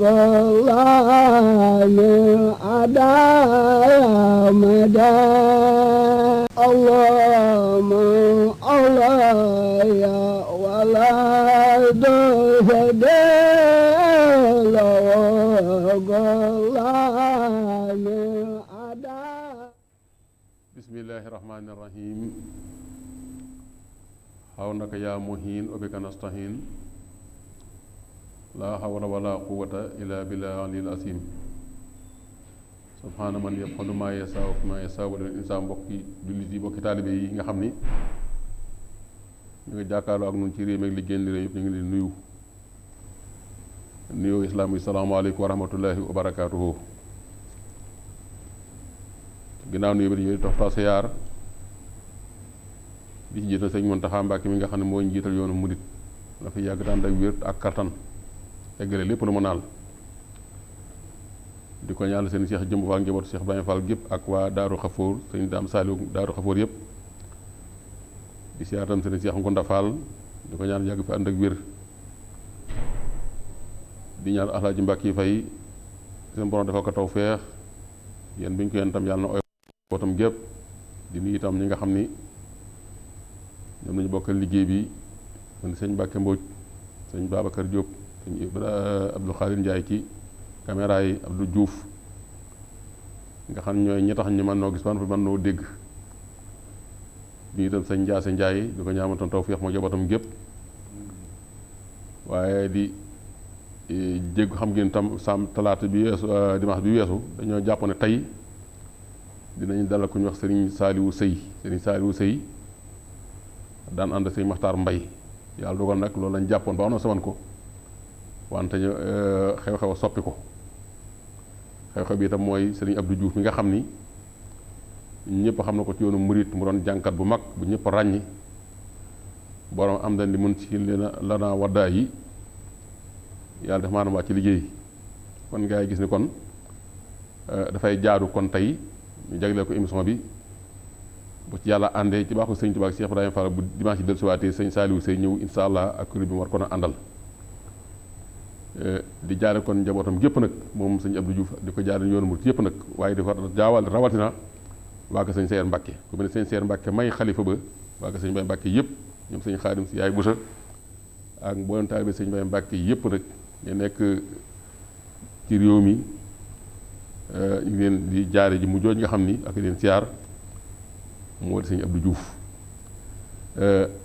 غلام أداء مدى اللهم الله يا ولد هدى غلام أداء بسم الله الرحمن الرحيم حولك يا مهين وبك نستعين لا حول ولا قوة إلا بالله العلي العظيم سبحان من يفعل ما يشاء وما يشاء wala insaan mbokki jullit yi mbokki taalibe yi nga xam ni ñu ngi jàkkaarloo ak ñun ci réew mi ak li génn réew yëpp ñu ngi leen nuyu nuyoo islaam yi salaamaaleykum wa rahmatullahi wa barakaatuhu ginnaaw nuyu bi dañuy toxtal siyaar di ci jiital sëñ Muntaxa Mbàkke mi nga xam ne moo njiital yoonu murit la fi yàgg daan ak wér ak kattan eggale lépp lu mu naal di ko ñaanal seen Cheikh Jëmb Fall njabootu Cheikh Ibrahima Fall gépp ak waa Daaru Xafoor sëñ Daam Saaliw Daaru Xafoor yëpp di siyaar tam seen Cheikh Ngunda Fall di ko ñaan yàgg fi ànd ak wér di ñaan Alaaji Mbàkke Fay seen borom dafa ko tawfeex yéen bi ñu ko yéen tam yàlla na oy bootam gépp di nuyu itam ñi nga xam ni ñoom nañu bokkal liggéey bi man sëñ Mbàkke Mbóoj sëñ Babacar Diop sëñ Abdou Khalil Ndiaye ci caméra yi Abdou Diouf nga xam ñooy ñi tax ñu mën noo gis ban fi mën noo dégg ñu itam sëñ Ndiaase Ndiaye di ko ñaamatoon tawfeex moo jabootam gépp waaye di jéggu xam ngeen tam sam talaata bi weesu dimanche bi weesu dañoo jàpp ne tey dinañ dalal ku ñu wax Serigne Saliou Sey daan ànd sëñ Maxtaar Mbay yàlla dogal nag loolu lañ jàppoon ba am na saman ko wante xew-xew soppi ko xew-xew bi itam mooy Serigne Abdou Diouf mi nga xam ni ñëpp xam na ko ci yoonu murit mu doon jànkat bu mag bu ñëpp ràññi borom am dañ di mun ci lana waddaa yi yàlla def maanaam wàcc ci liggéey kon gaa yi gis ni kon dafay jaadu kon tey ñu jagleel ko émission bi bu ci yàlla àndee ci baaxu sëñ Tuubaa ak Cheikh Ibrahima Fall bu dimanche yi dellusiwaatee sëñ Saliou Sey ñëw insha allah ak kuréel bi mu war kon a àndal di jaare kon njabootam gépp nag moom sëñ Abdou Diouf di ko jaare yoonu murit yëpp nag waaye dafa jaawal rawatina waa ko sëñ Seer Mbàkke ku mel ne sëñ Seer Mbàkke may xalifa ba waa ko sëñ Bay Mbàkke yëpp ñoom sëñ Xaadim si yaay busa ak mboolem taalibe sëñ Bay Mbàkke yëpp nag ñu nekk ci réew mi ñu ngi leen di jaare ji mu jooj nga xam ni ak leen siyaar moo di sëñ Abdou Diouf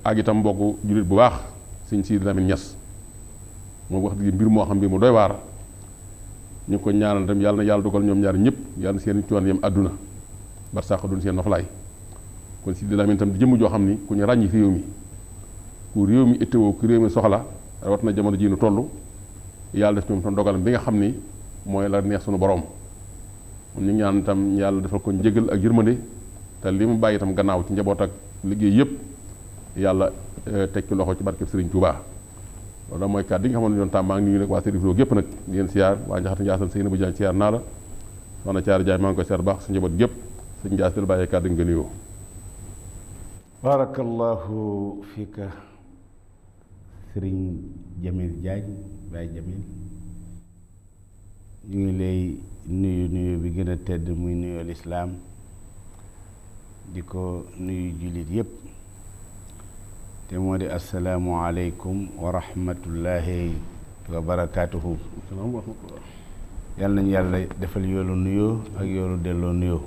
ak itam mbokk jullit bu baax sëñ Sidi Lamine Niass moom wax dëgg mbir moo xam mbir mu doy waar ñu ngi ko ñaanal tam yàlla na yàlla dogal ñoom ñaar ñëpp yàlla na seen coon yem àdduna bar sàq doon seen noflaay kon Sidi Lamine tam di jëmm joo xam ni ku ñu ràññi réew mi ku réew mi itteewoo ku réew mi soxla rawat na jamono ji nu toll yàlla def ñoom tam dogalam bi nga xam ni mooy la neex suñu borom ñu ñaan itam yàlla defal ko njëgal ak yërmande te li mu bàyyi itam gannaaw ci njaboot ak liggéey yëpp yàlla teg ci loxo ci barkeb Serigne Touba loolu mooy kàddu yi nga xam ne doon tàmm maa ngi nuyu nag waa Serif Lo gépp nag di leen siyaar waa Njaxate Njaasal Seyna bu Jaan siyaar naa la soxna Caara Jaay maa ngi koy siyaar baax sa njaboot gépp sëñ Njaas del bàyyee kàddu nga nuyoo. barakallahu fika Serigne Jamil Diagne Baye Jamil ñu ngi lay nuyu bi gën a tedd muy nuyoo lislaam di ko nuyu jullit yépp te moo di asalaamu aleykum wa rahmatullahi wa barakaatuhu. yàlla nañu yàlla defal yoolu nuyoo ak yoolu delloo nuyoo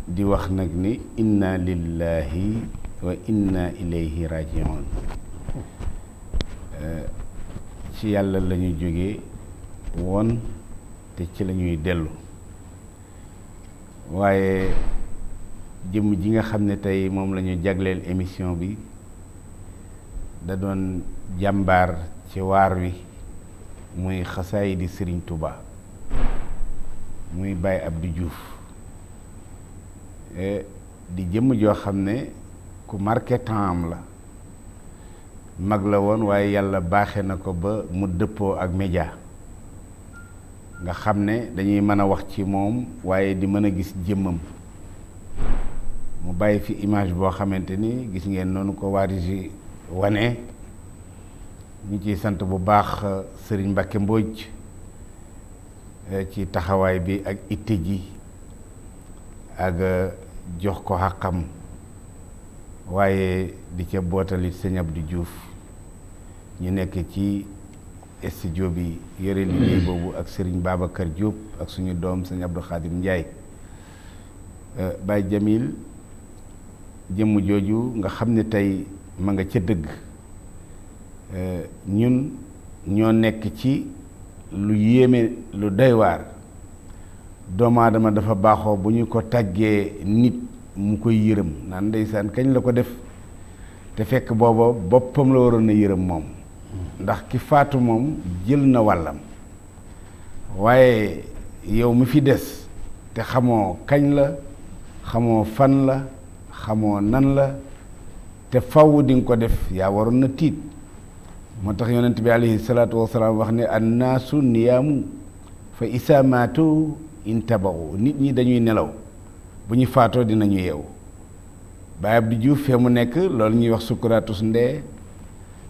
di wax nag ni inna lillahi wa inna ilayhi rajiun ci yàlla la ñu jógee woon te ci la ñuy dellu waaye jëmm ji nga xam ne tey moom la ñu jagleel émission bi da doon jàmbaar ci waar wi muy xasaay di Serigne Touba muy Baye Abdou Diouf di jëmm joo xam ne ku marqué temps am la mag la woon waaye yàlla baaxe na ko ba mu dëppoo ak média nga xam ne dañuy mën a wax ci moom waaye di mën a gis jëmmam mu bàyyi fi image boo xamante ni gis ngeen noonu ko waarisi wane ñu ciy sant bu baax Serigne Mbacke Mbodj ci taxawaay bi ak itte ji ak jox ko xàqam waaye di ca bootalit sëñ Abdou Diouf ñu nekk ci studio bi yore liggéey boobu ak Serigne Babacar Diop ak suñu doom sëñ Abdou Khadim Ndiaye Baye Jamil jëmm jooju nga xam ne tey ma nga ca dëgg ñun ñoo nekk ci lu yéeme lu doy waar doomu aadama dafa baaxoo bu ñu ko tàggee nit mu koy yërëm naan ndeysaan kañ la ko def te fekk booba boppam la waroon a yërëm moom ndax ki faatu moom jël na wàllam waaye yow mi fi des te xamoo kañ la xamoo fan la xamoo nan la te faw di nga ko def yaa waroon na tiit moo tax yonent bi alayhi salaatu wasalaam wax ne annaasu niyaamu fa isaa maatu intabaxu nit ñi dañuy nelaw bu ñu faatoo dinañu yeewu Baye Abdou Diouf fee mu nekk loolu ñuy wax sukkuraatus ndee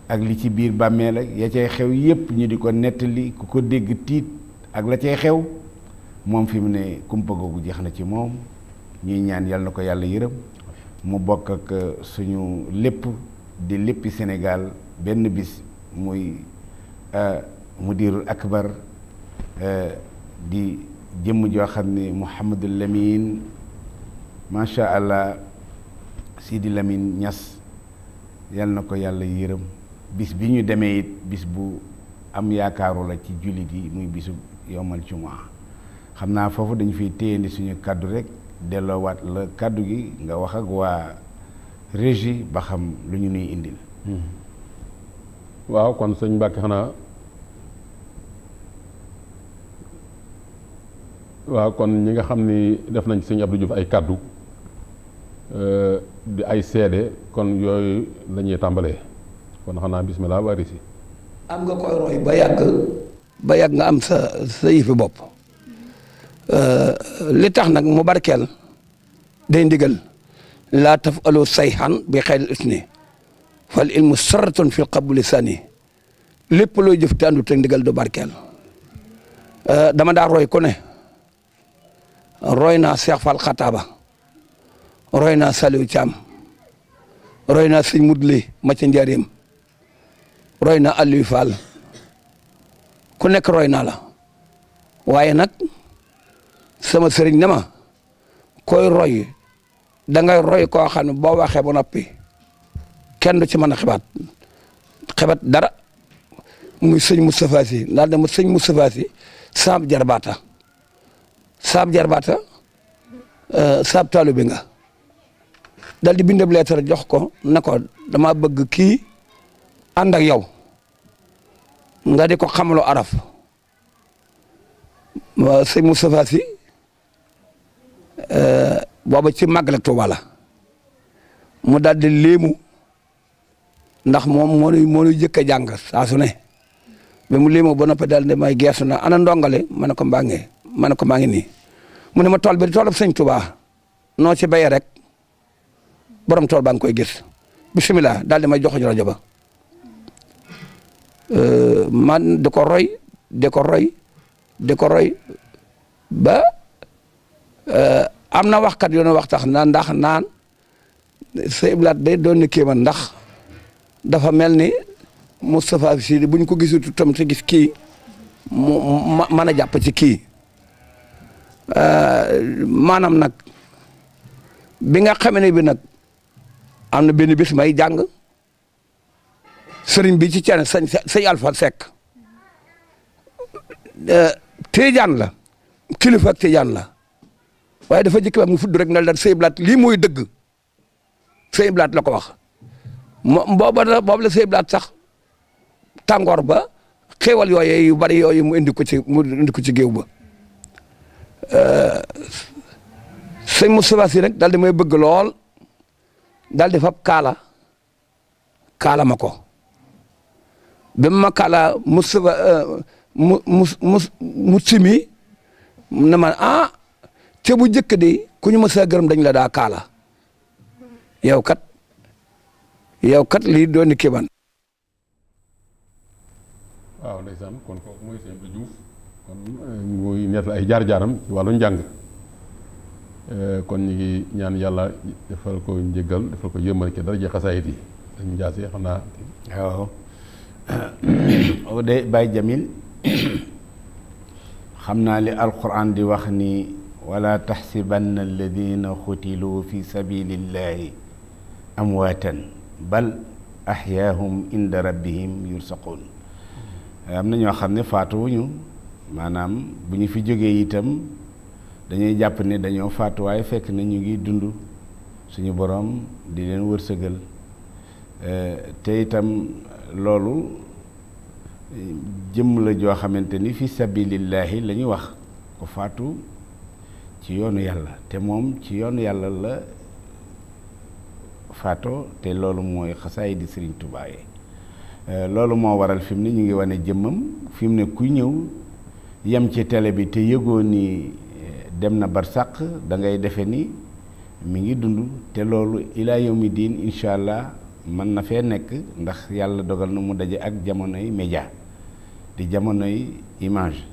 ak li ci biir bàmmeel ak ya cay xew yépp ñu di ko nettali ku ko dégg tiit ak la cay xew moom fi mu ne kumpa googu jeex na ci moom ñuy ñaan yal na ko yàlla yërëm mu bokk ak suñu lépp di léppi Sénégal benn bis muy mudirul akbar di jëmm joo xam ne Mouhamadul Lamine macha allah Sidi Lamine Niass yal na ko yàlla yërëm bis bi ñu demee it bis bu am yaakaaru la ci jullit yi muy bisu yowmal jumaa xam naa foofu dañu fiy téyandi suñu kàddu rek delloowaat la kàddu gi nga wax ak waa régie ba xam lu ñu nuy indil. waaw kon sëñ Mbacke xanaa waaw kon ñi nga xam ni def nañ sëñ Abdou Diouf ay kàddu di ay seede kon yooyu lañuy tàmbalee kon xanaa bismillah bari si am nga koy roy ba yàgg nga am sa yëfi bopp li tax nag mu barkeel day ndigal laa tafalu sayhan bi xayril isni fal ilmu sarratun fil qabuli sani lépp looy jëf te àndut ak ndigal du barkeel dama daa roy ku ne roy naa Cheikh Fall Xataaba roy naa Saliou Thiam roy naa sëñ Mudli ma ca Njaaréem roy naa Aliou Fall ku nekk roy naa la waaye nag sama sëriñ ne ma koy roy da ngay roy koo xam ne boo waxee ba noppi kenn du ci mën a xibaat dara muy sëñ Moustapha Sy daal dama sëñ Moustapha Sy saab jarbaata saab taalu bi nga dal di bindab leetar jox ko ne ko dama bëgg kii ànd ak yow nga di ko xamalo araf sëñ Moustapha Sy booba ci màggal Tuuba la mu daal di léemu ndax moom moo ñuy jëkk a jàng saa su ne ba mu léemu ba noppi daal di may geesu na ana ndongale ma ne ko maa ngi nii mu ne ma tool bi di toolab sëñ Tuuba noo ci béyee rek borom tool baa ngi koy gis bisimilah daal di may jox rajo ba man di ko roy ba am na waxkat yoon wax tax na ndax naan sa iblaat day doon ni kéeman ndax dafa mel ni Moustapha Sy bu ñu ko gisutu tam te gis kii mu mën a jàpp ci kii maanaam nag bi nga xamee ne bi nag am na benn bis may jàng sëriñ bi ci cene sëñ Alpha Seck Tijaan la kilifa ak Tijaan la waaye dafa jëkk ba mu fudd rek na la Sëñ Blaat lii mooy dëgg Sëñ Blaat la ko wax boobu la Sëñ Blaat sax tàngoor ba xéewal yooyu yu bari yooyu mu indi ko ci géew ba sëñ Moustapha Sy rek daal di may bëgg lool daal di fab kaala ma ko ba ma kaala Moustapha mu simi ne ma te bu njëkk de ku ñu ma sa gërëm dañ la daa kaala yow kat lii doon ni kéemaan waaw ndeysaan kon kooku mooy sëñ Abdou Diouf kon muy nett ay jaar-jaaram ci wàllu njàng kon ñu ngi ñaan yàlla defal ko njëggal defal ko yëmmal ci daraja xasaayit yi dañu jaase xam naa waaw de Baye Jamil xam naa li alquran di wax ni wala taxsibanna alladina xutilu fi sabilillahi amwaatan bal axyaahum inda rabbihim yursaqun am na ñoo xam ne faatuwuñu maanaam bu ñu fi jógee itam dañuy jàpp ne dañoo faatu waaye fekk na ñu ngi dund suñu boroom di leen wërsëgal te itam loolu jëmm la joo xamante ni fi sabilillahi la ñuy wax ko faatu ci yoonu yàlla te moom ci yoonu yàlla la faatoo te loolu mooy xasaay di Sëriñ Tuubaa yi loolu moo waral fi mu ne ñu ngi wane jëmmam fi mu ne kuy ñëw yem ci télé bi te yëgoo ni dem na barsàq da ngay defe ni mi ngi dund te loolu ilaa yawmi diin incha allah mën na fee nekk ndax yàlla dogal na mu daje ak jamonoy média di jamonoy image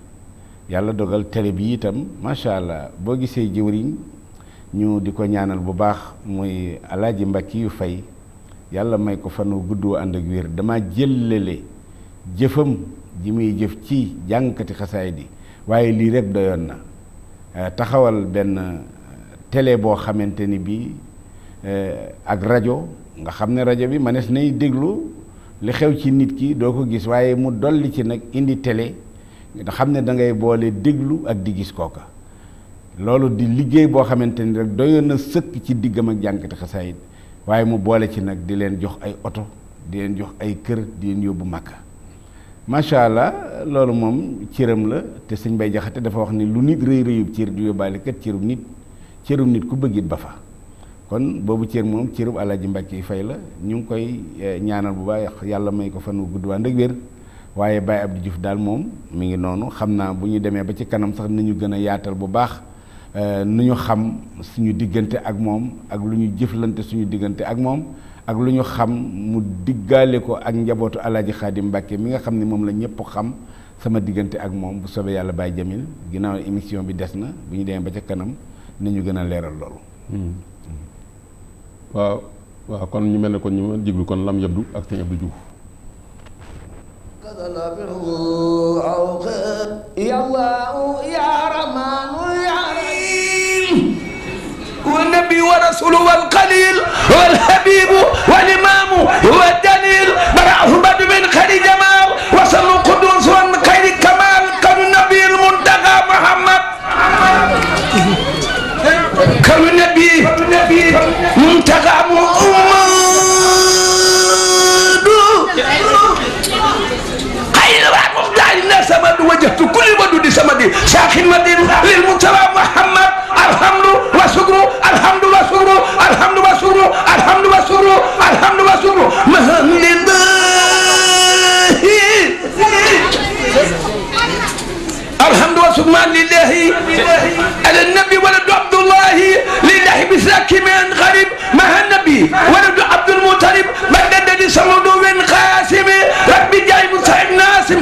yàlla dogal télé bi itam macha allah boo gisee jëwriñ ñu di ko ñaanal bu baax muy alaaji Mbàkke yu fay yàlla may ko fanu guddoo ànd ak wér dama jëllale jëfam ji muy jëf ci jàngkati xasaay di waaye lii rek doyoon na taxawal benn télé boo xamante ni bii ak rajo nga xam ne rajo bi manees nay déglu li xew ci nit ki doo ko gis waaye mu dolli ci nag indi télé nga xam ne da ngay boole déglu ak di gis kooka loolu di liggéey boo xamante ni rek doyoon na sëkk ci diggam ak jànkati xasaayit waaye mu boole ci nag di leen jox ay oto di leen jox ay kër di leen yóbbu Makka macha allah loolu moom cëram la te sëñ Bay Jaxate dafa wax ni lu nit rëy rëyub cër du yóbbaale kat cërub nit ku bëggit ba fa kon boobu cër moom cërub Alaaji Mbàkke Fay la ñu ngi koy ñaanal bu baax yàlla may ko fan wu gudd waa ndëg wér waaye Baye Abdou Diouf daal moom mi ngi noonu xam naa bu ñu demee ba ci kanam sax nañu gën a yaatal bu baax nu ñu xam suñu diggante ak moom ak lu ñu jëflante suñu diggante ak moom ak lu ñu xam mu diggaale ko ak njabootu Alaaji Xaadim Mbàkke mi nga xam ne moom la ñëpp xam sama diggante ak moom bu soobee yàlla Baye Jamil ginnaaw émission bi des na bu ñu demee ba ca kanam nañu gën a leeral loolu. waaw kon ñu mel ne kon ñu mën jéglu kon Lam Yabdu ak sëñ Abdou Diouf. والنبي ورسول والقليل والحبيب والإمام والدليل برأه بد من خير جمال وصل قدوس من خير كمال كالنبي المنتقى محمد كالنبي منتقى محمد خير رحمة الناس من وجهت كل ودود سمدي شاخ المدين للمنتقى محمد الحمد وشكر الحمد وشكر الحمد وشكر الحمد وشكر الحمد وشكر مهن لله الحمد وشكر لله على النبي ولد عبد الله لله بساك من غريب مع النبي ولد عبد المطلب مدد صمد من قاسم ربي جاي مسعد ناسم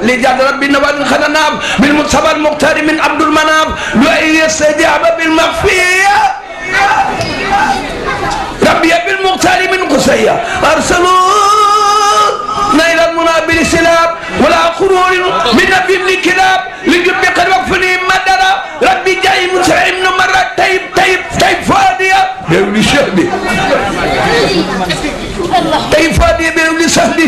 لجاد ربي نوال خننام بالمصطفى المختار من عبد المنام لؤي استجاب بالمغفية ربي بالمختار من قسية أرسلوا نيل المنابل سلاب ولا قرور من نبي من كلاب لجب قد وقفني مدرا ربي جاي مسعد مرة طيب فادية بيولي شهدي طيب فادية بيولي سهدي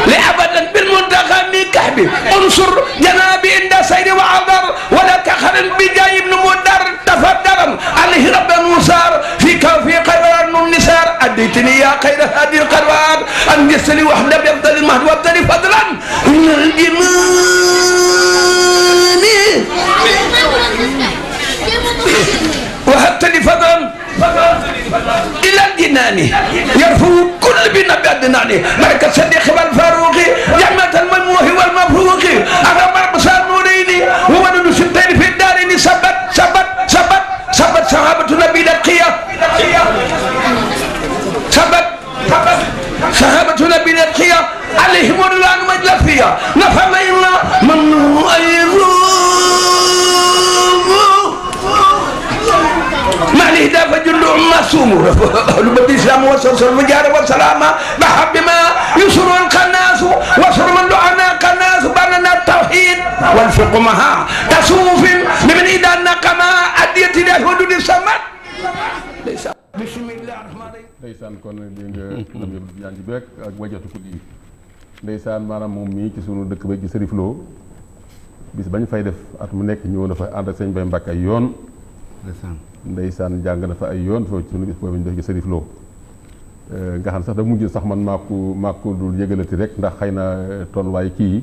لأبدا بالمنتقى من كحبي انصر جنابي عند سير وعذر ولا تخرن بجاي ابن مدر تفدرا عليه رب المسار فيك وفي قرار النسار أديتني يا خير هذه القرار أن يسلي وحده بيفضل المهد وابدل فضلا من الجنان وهبت لي فضلا إلى الجنان يرفو كل بنبي أدناني ملك الصديق والفاروق جمعة المنموح والمفروق أغرب أبصار نوريني وولد ستين في الدارين سبت صحابة نبي القيا سبت صحابة نبي القيا عليهم رضوان suqumaha tasufin limin idan naqama adiyati da hududi samat ndeysaan bismillah rahmaan rahim ndeysaan kon li nga lam yëpp yaa ngi beek ak wajatu ko di ndeysaan maanaam moom mii ci sunu dëkk ba ci Serif Lo bis bañ fay def at mu nekk ñëw na fa ànd ak sëñ Bay Mbàkke ay yoon ndeysaan jàng na fa ay yoon foofu ci sunu bis boobu ñu def ci Serif Lo nga xam sax da mujj sax man maa ko dul yëgalati rek ndax xëy na tolluwaay kii yi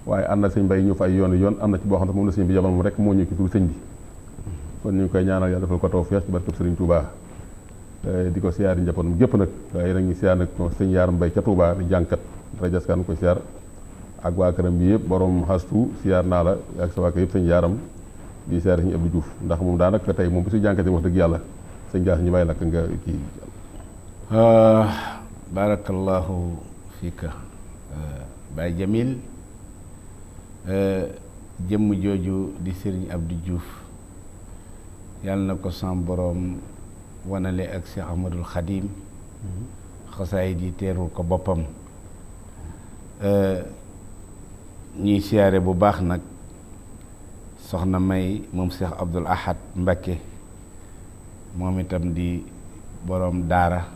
waaye ànd na sëñ Bay ñëw fa ay yoon yoon am na ci boo xam ne moom la sëñ bi yabal moom rek moo ñëw ci tur sëñ bi kon ñu ngi koy ñaanal yàlla defal ko tawfeex ci barkeb Sëriñ Touba di ko siyaar yi njabootam gépp nag waaye nag ñu siyaar nag sëñ Yaaram Mbay ca Touba di jànkat rajaskan ko siyaar ak waa këram bi yëpp borom xastu siyaar naa la ak sa waa kër yëpp sëñ Yaaram di siyaar sëñ Abdou Diouf ndax moom daanaka tey moom bu si jànkatee wax dëgg yàlla sëñ Gaas ñu bàyyi lakk nga kii barakallahu fiika Baye Jamil jëmm jooju di Serigne Abdou Diouf yàlla na ko sam borom wanale ak Cheikh Ahmadul Khadim xasaayid yi teerul ko boppam ñuy siyaare bu baax nag soxna May moom Cheikh Abdoul Ahad Mbacké moom itam di borom daara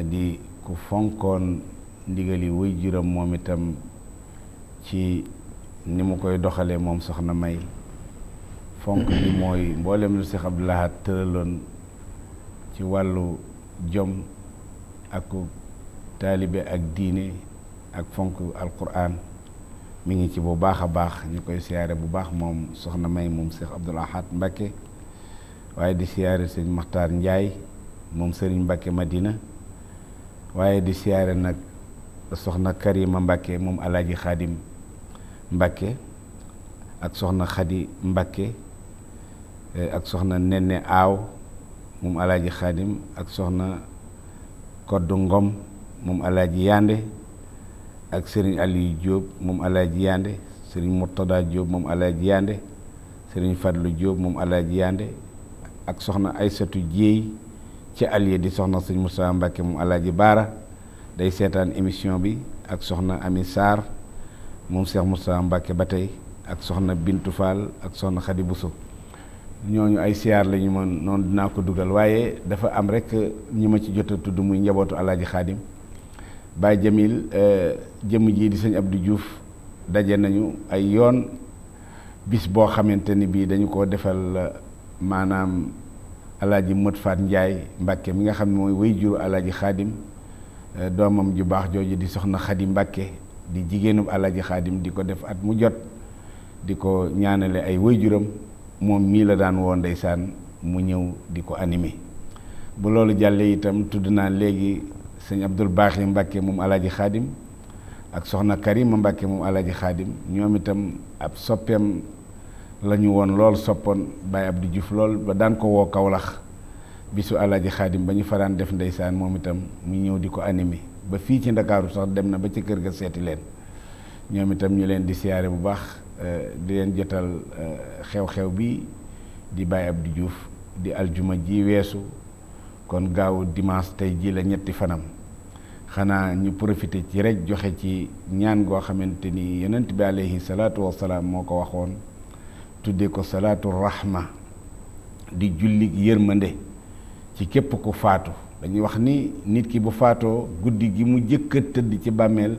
di ku fonkoon ndigali wuy juram moom itam ci ni mu koy doxalee moom soxna May fonk bi mooy mboolem lu Cheikh Abdoul Ahad tëraloon ci wàllu jom ak taalibe ak diine ak fonk alquran mi ngi ci bu baax a baax ñu koy siyaare bu baax moom soxna May moom Cheikh Abdoul Ahad Mbacké waaye di siyaare sëñ Maxtaar Njaay moom sëriñ Mbacké Madina waaye di siyaare nag soxna Karima Mbacké moom alaaji Xaadim Mbacké ak soxna Xadi Mbacké ak soxna Nenne Aaw moom alaaji Xaadim ak soxna Koddu Ngom moom alaaji Yande ak sëriñ Aliou Diop moom alaaji Yande sëriñ Murtada Diop moom alaaji Yande sëriñ Fadlu Diop moom alaaji Yande ak soxna Aysatu Jéey ci Alié di soxna sëñ Moussa Mbacké moom alaaji Baara day seetaan émission bi ak soxna Ami Sarr moom Cheikh Moussa Mbacké ba tey ak soxna Bintu Fall ak soxna Khady Bousso ñooñu ay siyaar la ñu mën noonu dinaa ko dugal waaye dafa am rek ñi ma ci jot a tudd muy njabootu alaaji Xaadim Baye Jamil jëmm jii di sëñ Abdou Diouf daje nañu ay yoon bis boo xamante ni bii dañu ko defal maanaam alaaji Mët Faat Njaay Mbacké mi nga xam ne mooy way juru alaaji Xaadim doomam ju baax jooju di soxna Xadi Mbacké di jigéenub alaaji Xaadim di ko def at mu jot di ko ñaanale ay waajuram moom mii la daan woo ndeysaan mu ñëw di ko animé bu loolu jàllee itam tudd naa léegi sëñ Abdul Baaxi Mbacké moom alaaji Xaadim ak soxna Karima Mbacké moom alaaji Xaadim ñoom itam ab soppeem la ñu woon lool soppoon Baye Abdou Diouf lool ba daan ko woo Kawlax bisu alaaji Xaadim ba ñu fa daan def ndeysaan moom itam mu ñëw di ko animé ba fii ci Ndakaaru sax dem na ba ci kër ga seeti leen ñoom itam ñu leen di siyaare bu baax di leen jotal xew-xew bi di Baye Abdou Diouf di aljuma ji weesu kon gaaw dimanche tey ji la ñetti fanam xanaa ñu profité ci rek joxe ci ñaan goo xamante ni yonent bi aleyhi salaatu wassalaam moo ko waxoon tuddee ko salaatu rahma di jullig yërmande ci képp ku faatu dañuy wax ni nit ki bu faatoo guddi gi mu jëkk a tëdd ci bàmmeel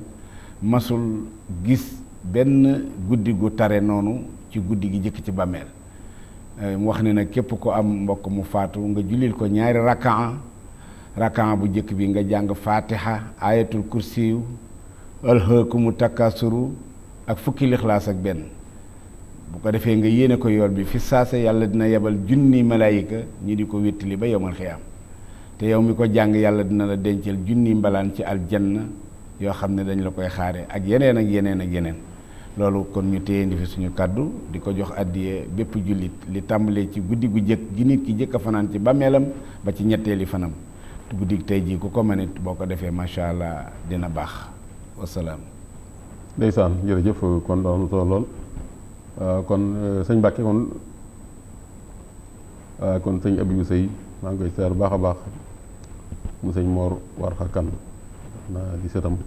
masul gis benn guddi gu tare noonu ci guddi gi jëkk ci bàmmeel mu wax ne nag képp ko am mbokk mu faatu nga jullil ko ñaari rakaa bu jëkk bi nga jàng fatiha ayatul kursiyu alhaakumu takasuru ak fukki lixlaas ak benn bu ko defee nga yéene ko yool bi fi saasa yàlla dina yebal junni malaayika ñi di ko wéttali ba yowmal xiyaam te yow mi ko jàng yàlla dina la dencal junni mbalaan ci aljanna yoo xam ne dañ la koy xaare ak yeneen ak yeneen ak yeneen loolu kon ñu téyendi fi suñu kàddu di ko jox addiye bépp jullit li tàmbalee ci guddi gu jëkk gi nit ki jëkk a fanaan ci bàmmeelam ba ci ñetteeli fanam guddi tey jii ku ko mënit boo ko defee macha allah dina baax wasalaam. ndeysaan jërëjëf kon doon solo lool kon sëñ Mbàkke kon sëñ Abibou Seye maa ngi koy seer bu baax a baax mu sëñ Mor Warxa Kan naa di setam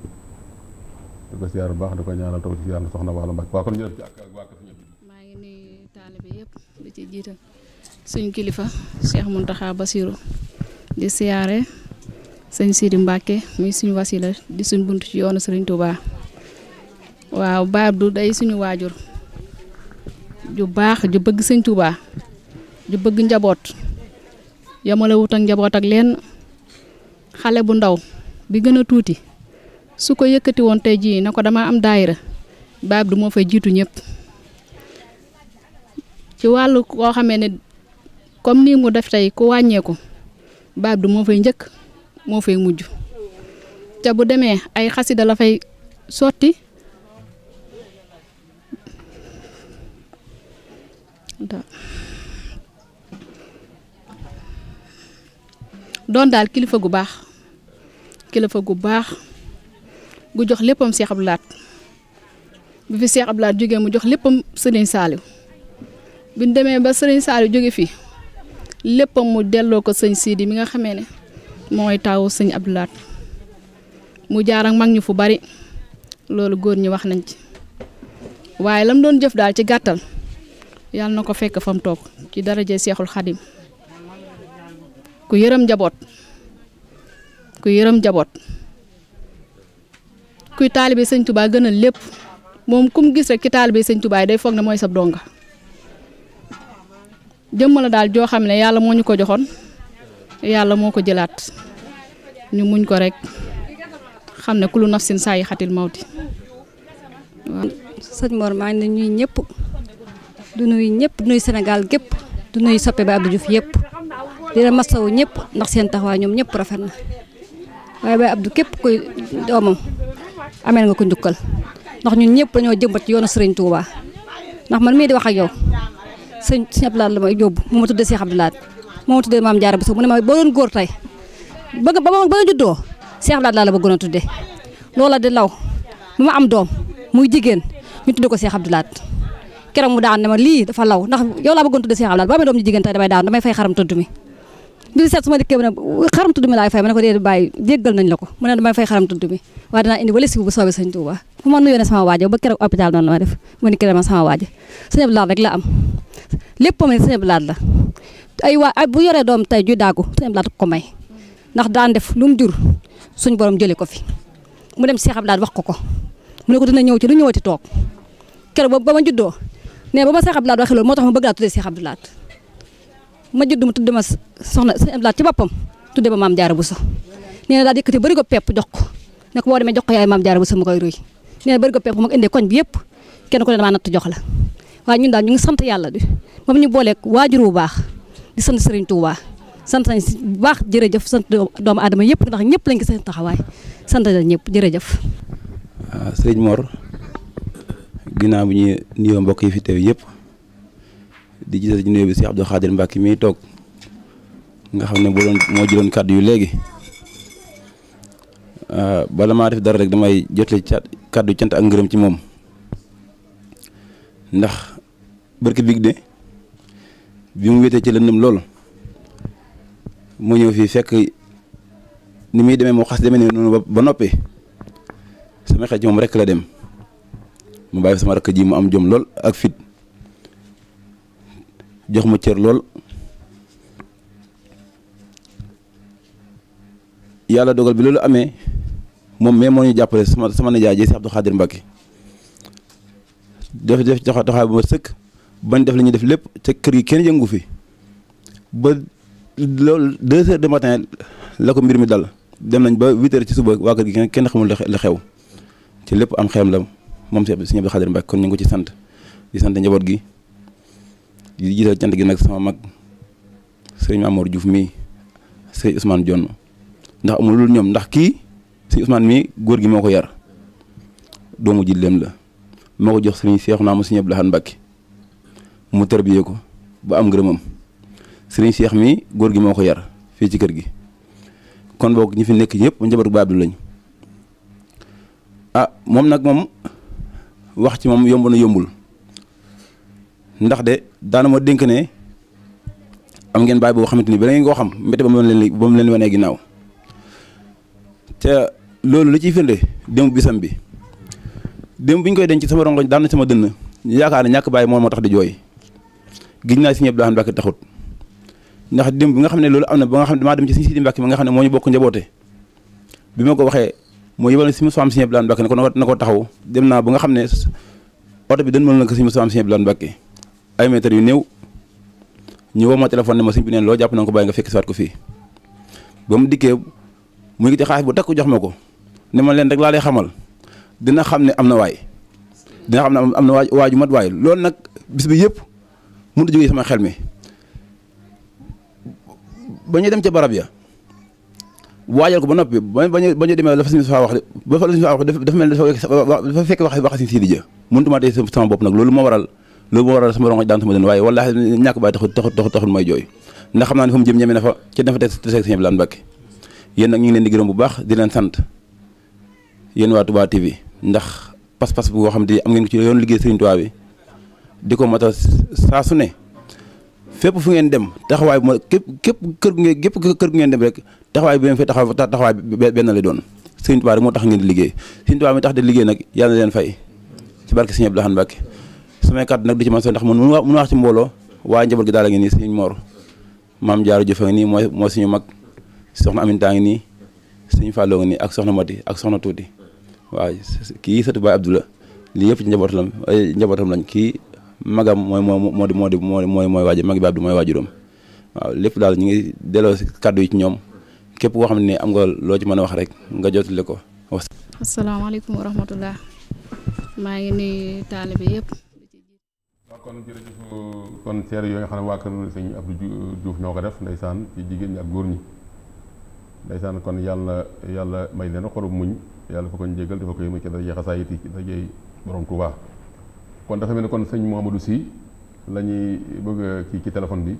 di ko siyaar bu baax di ko ñaanal taw ci yàlla soxna Waalo Mbàkke waa kon ñu def ci ak waa kër maa ngi nuyu taalibe yëpp di ci jiital suñ kilifa Cheikh Mountakha Bassirou di siyaare sëñ Sidi Mbacke muy suñu wasila di suñ bunt ci yoonu Sëriñ Touba waaw Baye Abdou day suñu waajur ju baax ju bëgg sëñ Touba ju bëgg njaboot yamale wut ak njaboot ak leen xale bu ndaw bi gën a tuuti su ko yëkkati woon tey jii na ko dama am daayira Baye Abdou moo fay jiitu ñëpp ci wàllu koo xamee ne comme nii mu def tey ku wàññeeku Baye Abdou moo fay njëkk moo fay mujj te bu demee ay xasida la fay sotti doon daal kilifa gu baax gu jox léppam Cheikh Abdou Lahad bi fi Cheikh Abdou Lahad jógee mu jox léppam Serigne Saliou bi ñu demee ba Serigne Saliou jóge fi léppam mu delloo ko sëñ Sidi mi nga xamee ne mooy taawu sëñ Abdou Lahad mu jaar ak mag ñu fu bari loolu góor ñi wax nañ ci waaye lam doon jëf daal ci gàttal yàlla na ko fekk fa mu toog ci daraje Seexul Xadim ku yërëm njaboot kuy taalibe sëñ Touba gënal lépp moom kum gis rek ci taalibe sëñ Touba day foog ne mooy sab donga jëmm la daal joo xam ne yàlla moo ñu ko joxoon yàlla moo ko jëlaat ñu muñ ko rek xam ne kullu nafsin saa yi xatil mawti waaw. sëñ Mor maa ngi nuyu ñëpp du nuyu Sénégal gépp du nuyu soppe ba Abdou Diouf yëpp di la masawu ñëpp ndax seen taxawaay ñoom ñëpp rafet na waaye Baye Abdou képp koy doomam ameel nga ko njukkal ndax ñun ñëpp dañoo jëmbat ci yoonu Serigne Touba ndax man mii di wax ak yow sëñ Abdou Lahad la may yóbbu mu ma tuddee Cheikh Abdou Lahad moo ma tuddee Maam Jaara Buso mu ne ma boo doon góor tey ba nga juddoo Cheikh Abdou Lahad laa la bëggoon a tuddee loola di law bu ma am doom muy jigéen ñu tuddee ko Cheikh Abdou Lahad keroog mu daan ne ma lii dafa law ndax yow laa bëggoon tuddee Cheikh Abdou Lahad ba amee doom ñu jigéen tey damay fay xaram tudd mi bi seet su ma dikkee ne xaram tudd mi laay fay ma ne ko dee bàyyi jéggal nañ la ko mu ne damay fay xaram tudd mi waaye dinaa indi wala si bu soobee sëñ Touba fu ma nuyoo ne sama waajo ba keroog hôpital noonu la ma def ma ni keroog ma sama waajo sëñ Abdou Lahad rek la am lépp ne sëñ Abdou Lahad la ay bu yoree doom tey ju daagu sëñ Abdou Lahad ko may ndax daan def lu mu jur suñ borom jëlee ko fi mu dem Cheikh Abdou Lahad wax ko mu ne ko dina ñëw ci lu ñëwati toog keroog ba ma juddoo ne ba ma Cheikh Abdou Lahad waxee loolu moo tax ma bëgg laa tuddee Cheikh Abdou Lahad ma judd mu tudd ma soxna sëñ Abdou Lahad ci boppam tudde ba Maam Jaara Buso nee na daal yëkkati bëri ko pepp jox ko ne ko boo demee jox ko yaay Maam Jaara Buso mu koy ruy nee na bëri ko pepp mu indee koñ bi yëpp kenn ku ne damaa natt jox la waaye ñun daal ñu ngi sant yàlla di moom ñu booleeg waajur bu baax di sant Serigne Touba sant nañ si bu baax jërëjëf sant doomu aadama yëpp ndax ñëpp lañ gis seen taxawaay sant nañ ñëpp jërëjëf. waaw sëñ Mor ginnaaw bi ñu nuyoo mbokk yi fi teew yëpp di gisal ci nuyoo bi Cheikh Abdou Khadir Mbacke mi toog nga xam ne moo jëloon kàddu yu léegi bala maa def dara rek damay jotle kàddu cant ak ngërëm ci moom ndax barke big de bi mu wéetee ci lëndëm lool mu ñëw fii fekk ni muy demee moo xas demee ne noonu ba noppee sama xel ci moom rek la dem mu bàyyi sama rakk ji mu am jom lool ak fit jox ma cër lool yàlla dogal bi loolu amee moom mais moo ñu jàppale sama nijaay ji si Abdou Khadir Mbacke def taxawaay bu ma sëkk bañ def li ñuy def lépp te kër gi kenn yëngu fi ba loolu 2 heures du matin la ko mbir mi dal dem nañ ba 8 heures ci suba waa kër gi kenn xamul la xew ci lépp am xeem la moom si Abdou Khadir Mbacke kon ñu ngi ko ci sant di sant njaboot gi di jiital cant gi nag sama mag sëñ Mamour Diouf mii sëñ Ousmane Dione ndax amul lu ñoom ndax kii sëñ Ousmane mii góor gi moo ko yar doomu jilleem la moo ko jox sëriñ Cheikh naa mu sëñ Abdou Lahad Mbacke mu tarbiyee ko ba am ngërëmam sëriñ Cheikh mii góor gi moo ko yar fii ci kër gi kon boog ñi fi nekk ñëpp njabootu Baay Abdou lañ moom nag moom wax ci moom yomb na yombul ndax de daana ma dénk ne am ngeen baay boo xamante ni ba ngeen koo xam mbete ba mu leen wanee ginnaaw te loolu li ciy firnde démb bisam bi démb bi ñu koy denc sama rongoñ daan na sama dënn yaakaar ne ñàkk bàyyi moo tax di jooy giñ naa Sëñ Abdou Lahad Mbacké taxut ndax démb bi nga xam ne loolu am na ba nga xam ne damaa dem ci Sëñ Sidi Mbacké ma nga xam ne moo ñu bokk njaboote bi ma ko waxee moo yebal si Moussa Sëñ Abdou Lahad Mbacké ne ko na ko taxaw dem naa ba nga xam ne oto bi dañ mën na ko si Moussa Sëñ Abdou Lahad Mbacké ay mètres yu néew ñu woo ma téléphone ne ma sëñ bi neen loo jàpp na nga ko bàyyi nga fekk si waat ko fii ba mu dikkee mu ngi ci xaalis bu takku jox ma ko ne ma leen rek laa lay xamal dina xam ne am na waay dina xam ne am na waaju mat waay loolu nag bis bi yëpp mënut a jógee sama xel mi ba ñu dem ca barab ya waajal ko ba noppi ba ñu demee dafa suñu fa wax ba fa la suñu fa wax dafa mel dafa fekk wax si Sidi Dia mënutuma tey sama bopp nag loolu moo waral sama rongo daan sama dën waaye wallaahi ñàkk bàyyi taxul may jooy ndax xam naa ne fa mu jëm ñeme na fa ci dafa teg Sëñ Abdou Lahad Mbacké yéen nag ñu ngi leen di gërëm bu baax di leen sant yéen waa Touba TV ndax pas-pas bu xam ne am ngeen ko ci yoonu liggéey Serigne Touba bi di ko matal saa su ne fépp fu ngeen dem taxawaay bu ma képp kër gu ngeen dem rek taxawaay bi ngeen fay taxawaay benn lay doon Serigne Touba rek moo tax ngeen di liggéey Serigne Touba mi tax di liggéey nag yàlla na leen fay ci barke Sëñ Abdou Lahad Mbacké samay kàddu nag du ci man so ndax man mun wax ci mbooloo waaye njaboot gi daal a ngi nii Serigne Mor maam Diarra Diouf a ngi nii mooy suñu mag soxna Aminta ngi nii Serigne Fallou ngi nii ak soxna Mati ak soxna Tuuti waaw kii sëtu Baye Abdou la lii yëpp ci njabootam lañ kii magam mooy waajur magi Baye Abdou mooy waajuram waaw lépp daal ñu ngi delloo si kàddu yi ci ñoom képp koo xam ne am nga loo ci mën a wax rek nga jotale ko. asalaamaaleykum wa rahmatullah maa ngi nuyu taalibe yëpp. waaw kon jërëjëf kon seere yooyu nga xam ne waa kër sëñ Abdou Diouf ñoo ko def ndeysaan ci jigéen ñi ak góor ñi ndeysaan kon yàlla may leen xolub muñ yàlla fa ko ñu jégal dafa koy mu ci dara xasaayit yi ci dajey borom Touba kon dafa mel ni kon sëñ Mouhamadou Sy la ñuy bëgg kii ci téléphone bi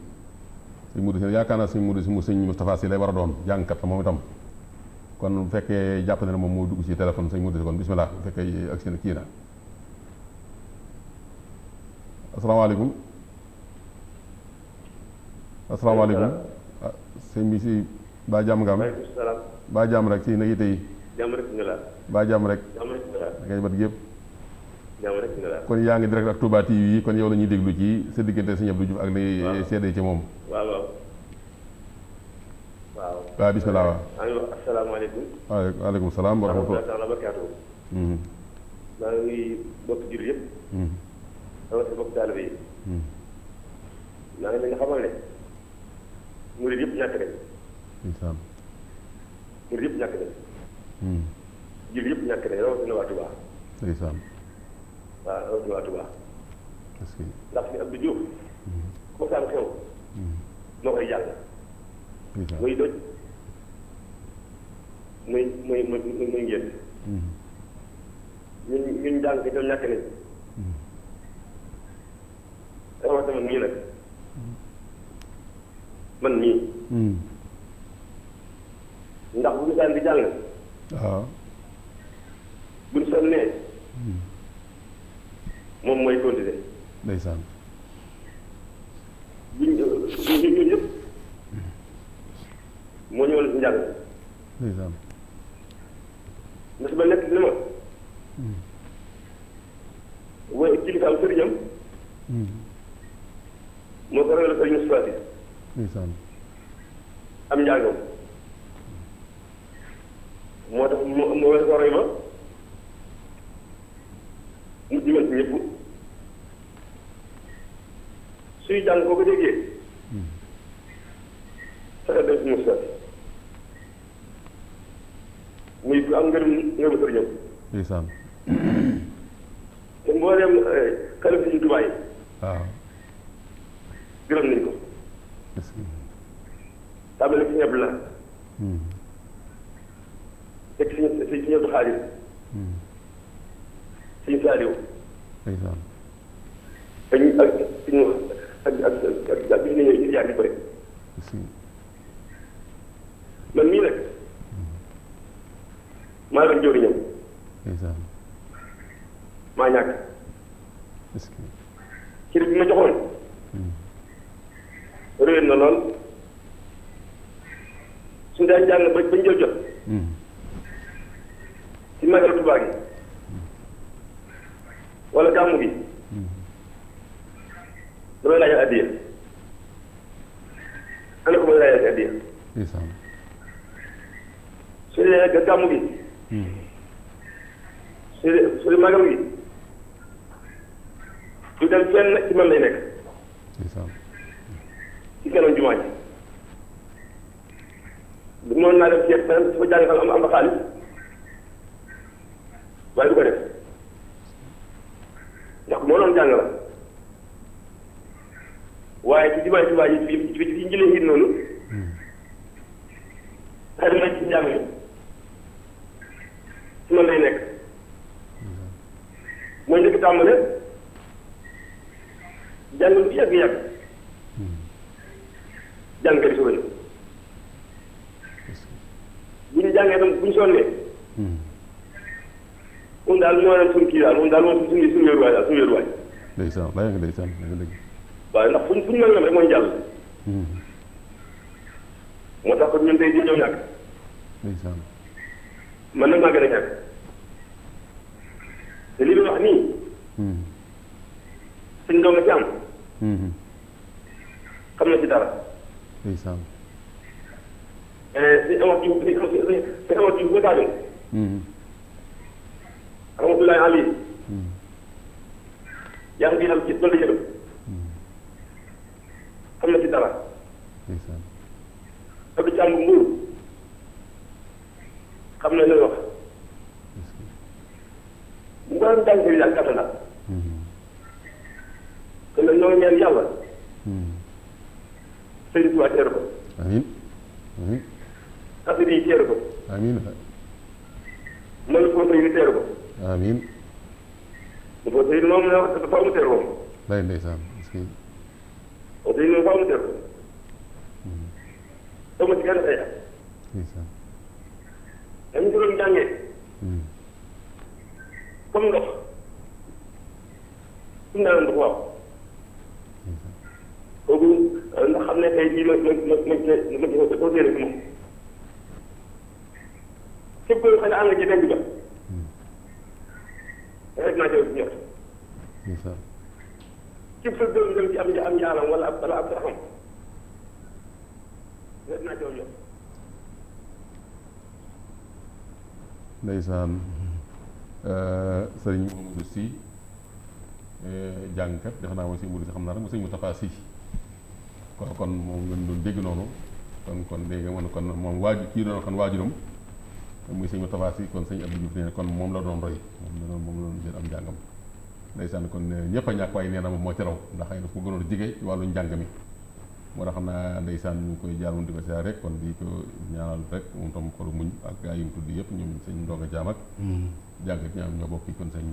sëñ Modou Sy yaakaar naa sëñ Modou Sy mu sëñ Moustapha Sy lay war a doon jàngkat la moom itam kon bu fekkee jàpp na ne moom moo dugg ci téléphone sëñ Modou Sy kon bismillah bu fekkee ak seen kii na asalaamaaleykum asalaamaaleykum ah sëñ bi si baa jàmm nga am baa jàmm rek si na yi tey baa jàmm rek ngay mat gépp kon yaa ngi direct ak Touba TV yi kon yow la ñuy déglu ci sa diggante Sëñ Abdou Diouf ak li seede ci moom waaw bismillah waaw asalaamaaleykum waaleykum salaam wa rahmatulah maa ngi bokk jur yëpp rawatina bokk taalibe yi maa ngi leen di xamal ne murid yëpp ñàkk nañ murid yëpp ñàkk nañ jur yëpp ñàkk nañ rawatina waa Touba ndeysaan waaw rawatina waa Touba ndax Sëñ Abdou Diouf comme ça xew moo koy jàng muy doj muy ngeen ñun jàng ko ñàkk nañ rawatina man mii nag man mii ndax bu ñu daan di jàng waaw bu ñu sonnee moom mooy continuer ndeysaan ñun ñëpp moo ñëwoon si njàng ndeysaan ndax ba nekk li ma waaye kilifaam sëriñam moo ko réglé sëriñ Moustapha Sy ndeysaan am njàngam moo tax moo wees ko roy ma mu jiwal si ñëpp suy jàng boo ko déggee fexe dem si Moustapha Sy muy ku am ngërëm sëriñam ndeysaan te mbooleem xale si ñu Tuubaa yi waaw gërëm nañ ko tàmbali si ñëpp la teg si ñëpp Xaadim Sëñ Saaliw ndeysaan ak gis nañu ñu jaar di bëri man mii nag maa doon jëwriñam ndeysaan maa ñàkk cër bi ma joxoon réer na lool suñu daan jàng ba jël jot ci magal Tuubaa gi wala gàmmu gi damay laajal addiya ana ko may laajal addiya ndeysaan su dee gàmmu gi su dee magal gi du dem fenn ci man lay nekk ndeysaan ci kanam jumaa ji du noonu naa dem seet fenn su fa jàng am fa xaalis waaye du ko def ndax moo doon jàng la waaye ci jumaa Tuubaa yi ci njëlee xiit noonu xëy na ci njàng mi ci man lay nekk mooy njëkk tàmbale jàng bi yàgg jàng di soobee bu ñu jàngee tam bu ñu sonnee moom daal moo naan suñu kii daal moom daal moom suñu wéeruwaay daal suñu wéeruwaay. ndeysaan lay nga ndeysaan da nga dëgg. waaye ndax fuñ mën nga rek mooy jàll. moo tax ñun tey jii ñëw ñàkk. ndeysaan. man nag maa gën a ñàkk te li muy wax nii. suñ doom nga ci am. xam na ci dara. ndeysaan. dañ amat jiw dañ amat jiw ba taajoo. rahmatullahi alayhi. yaa ngi xam ci dolli yërëm. xam na ci dara. ndeysaan. Abdou Thiam Mbour xam na li wax. bu ko daan jàng daal kàttan la. te nag ñoo ngi ñaan yàlla. Sëriñ Tuubaa teeru ko. amiin amiin. xasida yi teeru ko. amiin. man foo tey teeru ko. amiin. foo tey moom la wax dafa mu teeru ko. lay ndeysaan parce que. foo tey moom faa mu teeru ko. doo ma ci gën a xëy. ndeysaan. dañu ko doon jàngee. comme ndox. suñu naan ndox waaw. kooku ndax xam ne tey jii ma koo téere si moom. képp koo xam ne ànd nga ci denc ba. rek naa jël si ñor. ndeysaan. képp sa gëm dem ci am njaalam wala ab saxam. rek naa jël ñor. ndeysaan sëriñ Mamadou Sy jàngkat defe naa mooy sëñ Mouride xam naa rek mooy sëñ Moustapha Sy kon moom ngeen doon dégg noonu kon dégg nga man kon moom kii doon xam waajuram muy sëñ Moustapha Sy kon sëñ Abdou Diouf nee kon moom la doon roy moom la doon jël am njàngam ndeysaan kon ñëpp a ñàkk waaye nee na moom moo ci raw ndax xëy na fu gënoon jige ci wàllu njàng mi moo tax xam naa ndeysaan ñu koy jaar di ko siyaar rek kon di ko ñaanal rek moom tam xolu muñ ak gaa yi mu tudd yëpp ñoom sëñ Ndonga Jaam ak jàngkat ñaam ñoo bokk kon sëñ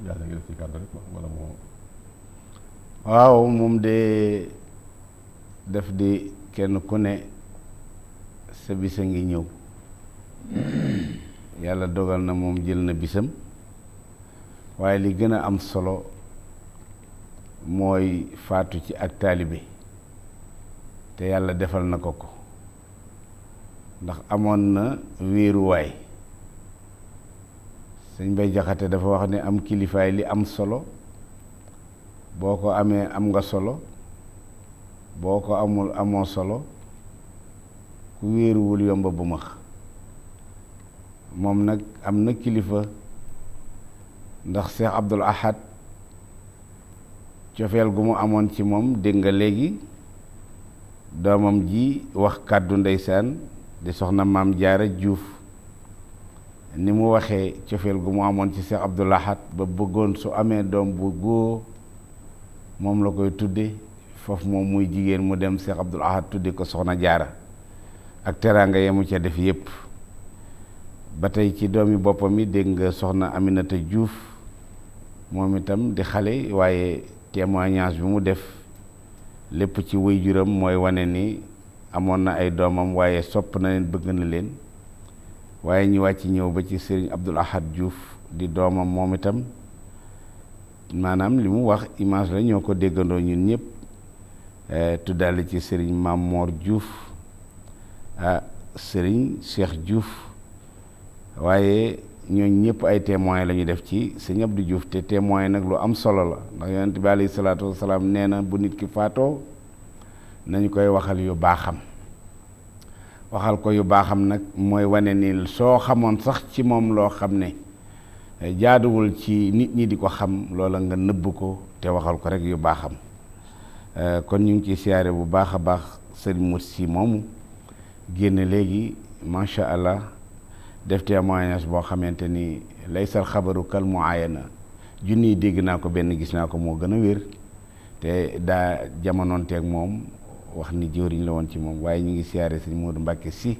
yàlla ngi def ci kàddu rek wala moo waaw moom de def di kenn ku ne sa bisa ngi ñëw yàlla dogal na moom jël na bisam waaye li gën a am solo mooy faatu ci ak taalibe te yàlla defal na ko ndax amoon na wéeruwaay sëñ Bay Jaxate dafa wax ne am kilifaay li am solo boo ko amee am nga solo boo ko amul amoo solo ku wéeruwul yomba bu max moom nag am na kilifa ndax Cheikh Abdoul Ahad cofeel gu mu amoon ci moom dégg nga léegi doomam ji wax kàddu ndeysaan di soxna Maam Jaara Juuf ni mu waxee cofeel gu mu amoon ci Cheikh Abdoul Ahad ba bëggoon su amee doom bu góor moom la koy tudde foofu moom muy jigéen mu dem Cheikh Abdoul Ahad tudde ko soxna Jaara ak teraanga yemu ca def yépp ba tey ci doomi boppam yi dégg nga soxna Aminata Juuf moom itam di xale waaye témoignage bi mu def lépp ci waajuram mooy wane ni amoon na ay doomam waaye sopp na leen bëgg na leen waaye ñu wàcc ñëw ba ci sëriñ Abdoul Ahad Diouf di doomam moom itam maanaam li mu wax image la ñoo ko déggandoo ñun ñëpp tuddaale ci sëriñ Maam Moor Diouf sëriñ Cheikh Diouf waaye ñooñ ñëpp ay témoins la ñu def ci sëñ Abdou Diouf te témoins nag lu am solo la ndax yonent bi alayhi salaatu wasalaam nee na bu nit ki faatoo nañu koy waxal yu baaxam waxal ko yu baaxam nag mooy wane ni soo xamoon sax ci moom loo xam ne jaaduwul ci nit ñi di ko xam loola nga nëbb ko te waxal ko rek yu baaxam kon ñu ngi ciy siyaare bu baax a baax sëriñ Mursi moomu génn léegi macha allah def témoignage boo xamante ni laysal xabaru kal muayana junniy dégg naa ko benn gis naa ko moo gën a wér te daa jamonoonteeg moom wax ni jëwriñ la woon ci moom waaye ñu ngi siyaare sëñ Modou Mbacke si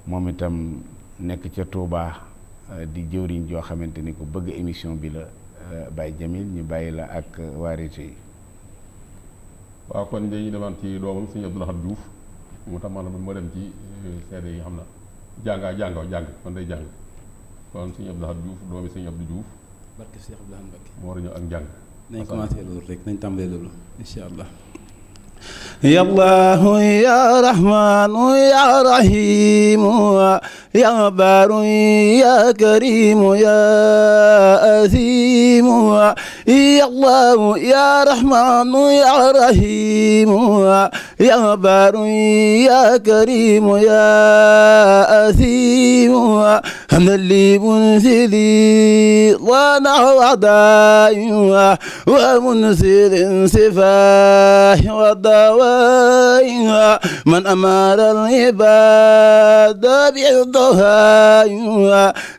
moom itam nekk ca Touba di jëwriñ joo xamante ni ko bëgg émission bi la Baye Jamil ñu bàyyi la ak waarité yi. waaw kon dañuy demaan ci doomam sëñ Abdou Lahad Diouf mu tax maanaam moo dem ci seede yi xam na jàng kon day jàng kon sëñ Abdou Lahad Diouf doomi sëñ Abdou Diouf barke Cheikh Abdou Lahad Mbacke moo war a ñëw ak njàng nañ commencé loolu rek nañ tàmbalee loolu incha allah يا الله يا رحمن يا رحيم يا بار يا كريم يا أثيم يا الله يا رحمن يا رحيم يا بار يا كريم يا أثيم حمدا لي منزلي ونحو أعدائي ومنزل صفاه والدواء من أمر العباد بالضحى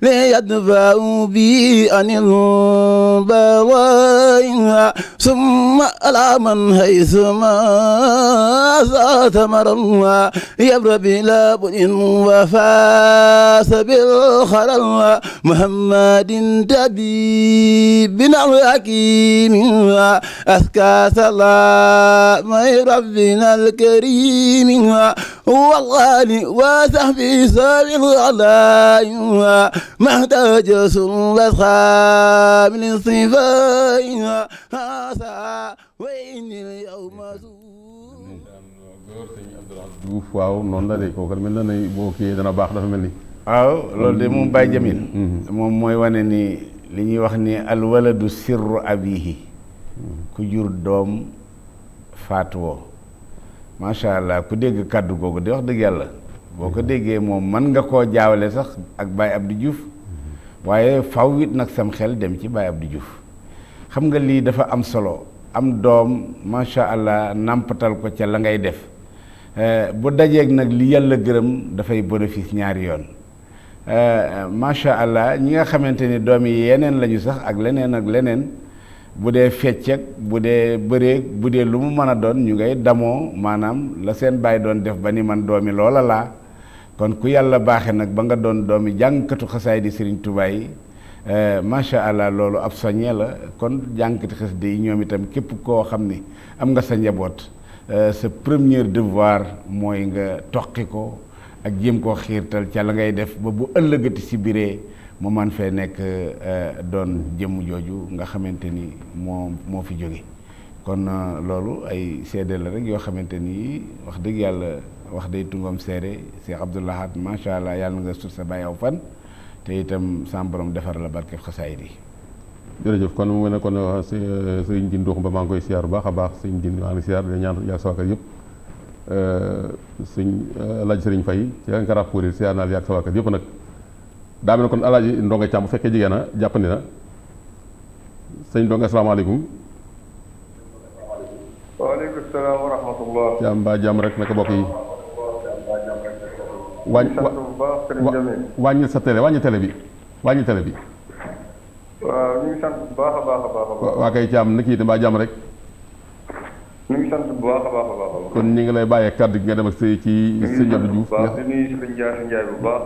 ليدفع بي عن البلاء ثم على من حيثما ثمر يبرى بلا بد وفاس بالخرى محمد طبيبنا الحكيم أذكى سلام ربنا الكريم والغالي وصحبه سابق العلاء ما احتاج سلطة من الصفاء هذا وإن اليوم Diouf waaw noonu la de kooku mel na ne boo kii dana baax dafa mel ni waaw loolu de moom Baye Jamil moom mooy wane ni li ñuy wax ni alwaladu sirru abihi ku jur doom faatuwoo macha allah ku dégg kàddu googu di wax dëgg yàlla boo ko déggee moom mën nga koo jaawale sax ak Baye Abdou Diouf waaye faw it nag sam xel dem ci Baye Abdou Diouf xam nga lii dafa am solo am doom macha allah nàmpatal ko ca la ngay def bu dajeeg nag li yàlla gërëm dafay bénéfice ñaari yoon macha allah ñi nga xamante ni doom yi yeneen lañu sax ak leneen bu dee feccek bu dee bëreeg bu dee lu mu mën a doon ñu ngay damoo maanaam la seen baay doon def ba ni man doomi loola laa kon ku yàlla baaxe nag ba nga doon doomi jàngkatu xasaay di Serigne Touba yi macha allah loolu ab soññee la kon jàngkati xasida yi ñoom itam képp koo xam ni am nga sa njaboot sa premier devoir mooy nga toqi ko ak jéem koo xiirtal ca la ngay def ba bu ëllëgati si biree mu man fee nekk doon jëmm jooju nga xamante ni moo fi jóge kon loolu ay seede la rek yoo xamante ni wax dëgg yàlla wax day tungoom seede Cheikh Abdou Lahad macha allah yàlla nga sut sa bàyyi aw fan te itam sam borom defar la barke xasaayid yi. jërëjëf kon mu ne kon sëriñ Din Ndox ba maa ngi koy siyaar bu baax a baax sëriñ Din maa ngi siyaar di ñaan yàgg sa wakkat yëpp sëñ laaj sëriñ Fay ci Ankara Pouri siyaar naa yàgg sa wakkat yëpp nag daa mel ne kon alaaji Ndonga Caam bu fekkee jigéen na jàppandi na sëñ Ndonga asalaamaaleykum. waaleykum salaam wa rahmatullah. Caam mbaa jàmm rek naka bokk yi. wàññil sa télé wàññi télé bi. waaw ñu ngi sant bu baax a baax a baax. waa kay Caam naka yi mbaa jàmm rek. ñu ngi sant bu baax a baax a baax. kon ñu ngi lay bàyyee kàddu gi nga dem ak ci sëñ Abdou Diouf. di nuyu Sëriñ Njaay bu baax.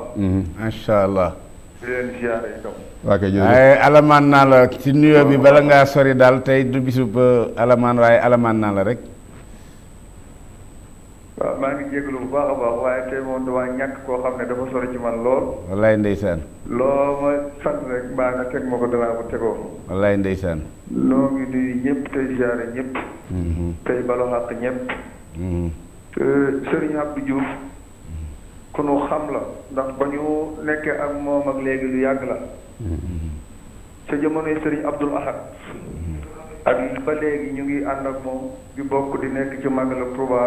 macha allah. di leen ziare itam. waa kay jërëjëf waaye alamaan naa la ci nuyoo bi bala ngaa sori daal tey du bisub alamaan waaye alamaan naa la rek. waaw maa ngi jégalu bu baax a baax waaye tey moom damaa ñàkk koo xam ne dafa sori ci man lool. wallaay ndeysaan. loo ma sant rek mbaa nga teg ma ko danaa ko tegoo. wallaay ndeysaan. noo ngi nuyu ñëpp tey ziare ñëpp. tey balo xàq ñëpp. Sëriñ Abdou Diouf ku nu xam la ndax ba ñu nekkee ak moom ak léegi lu yàgg la ca jamonoy sëriñ Abdul Ahad ak ba léegi ñu ngi ànd ak moom di bokk di nekk ci màggal ak Touba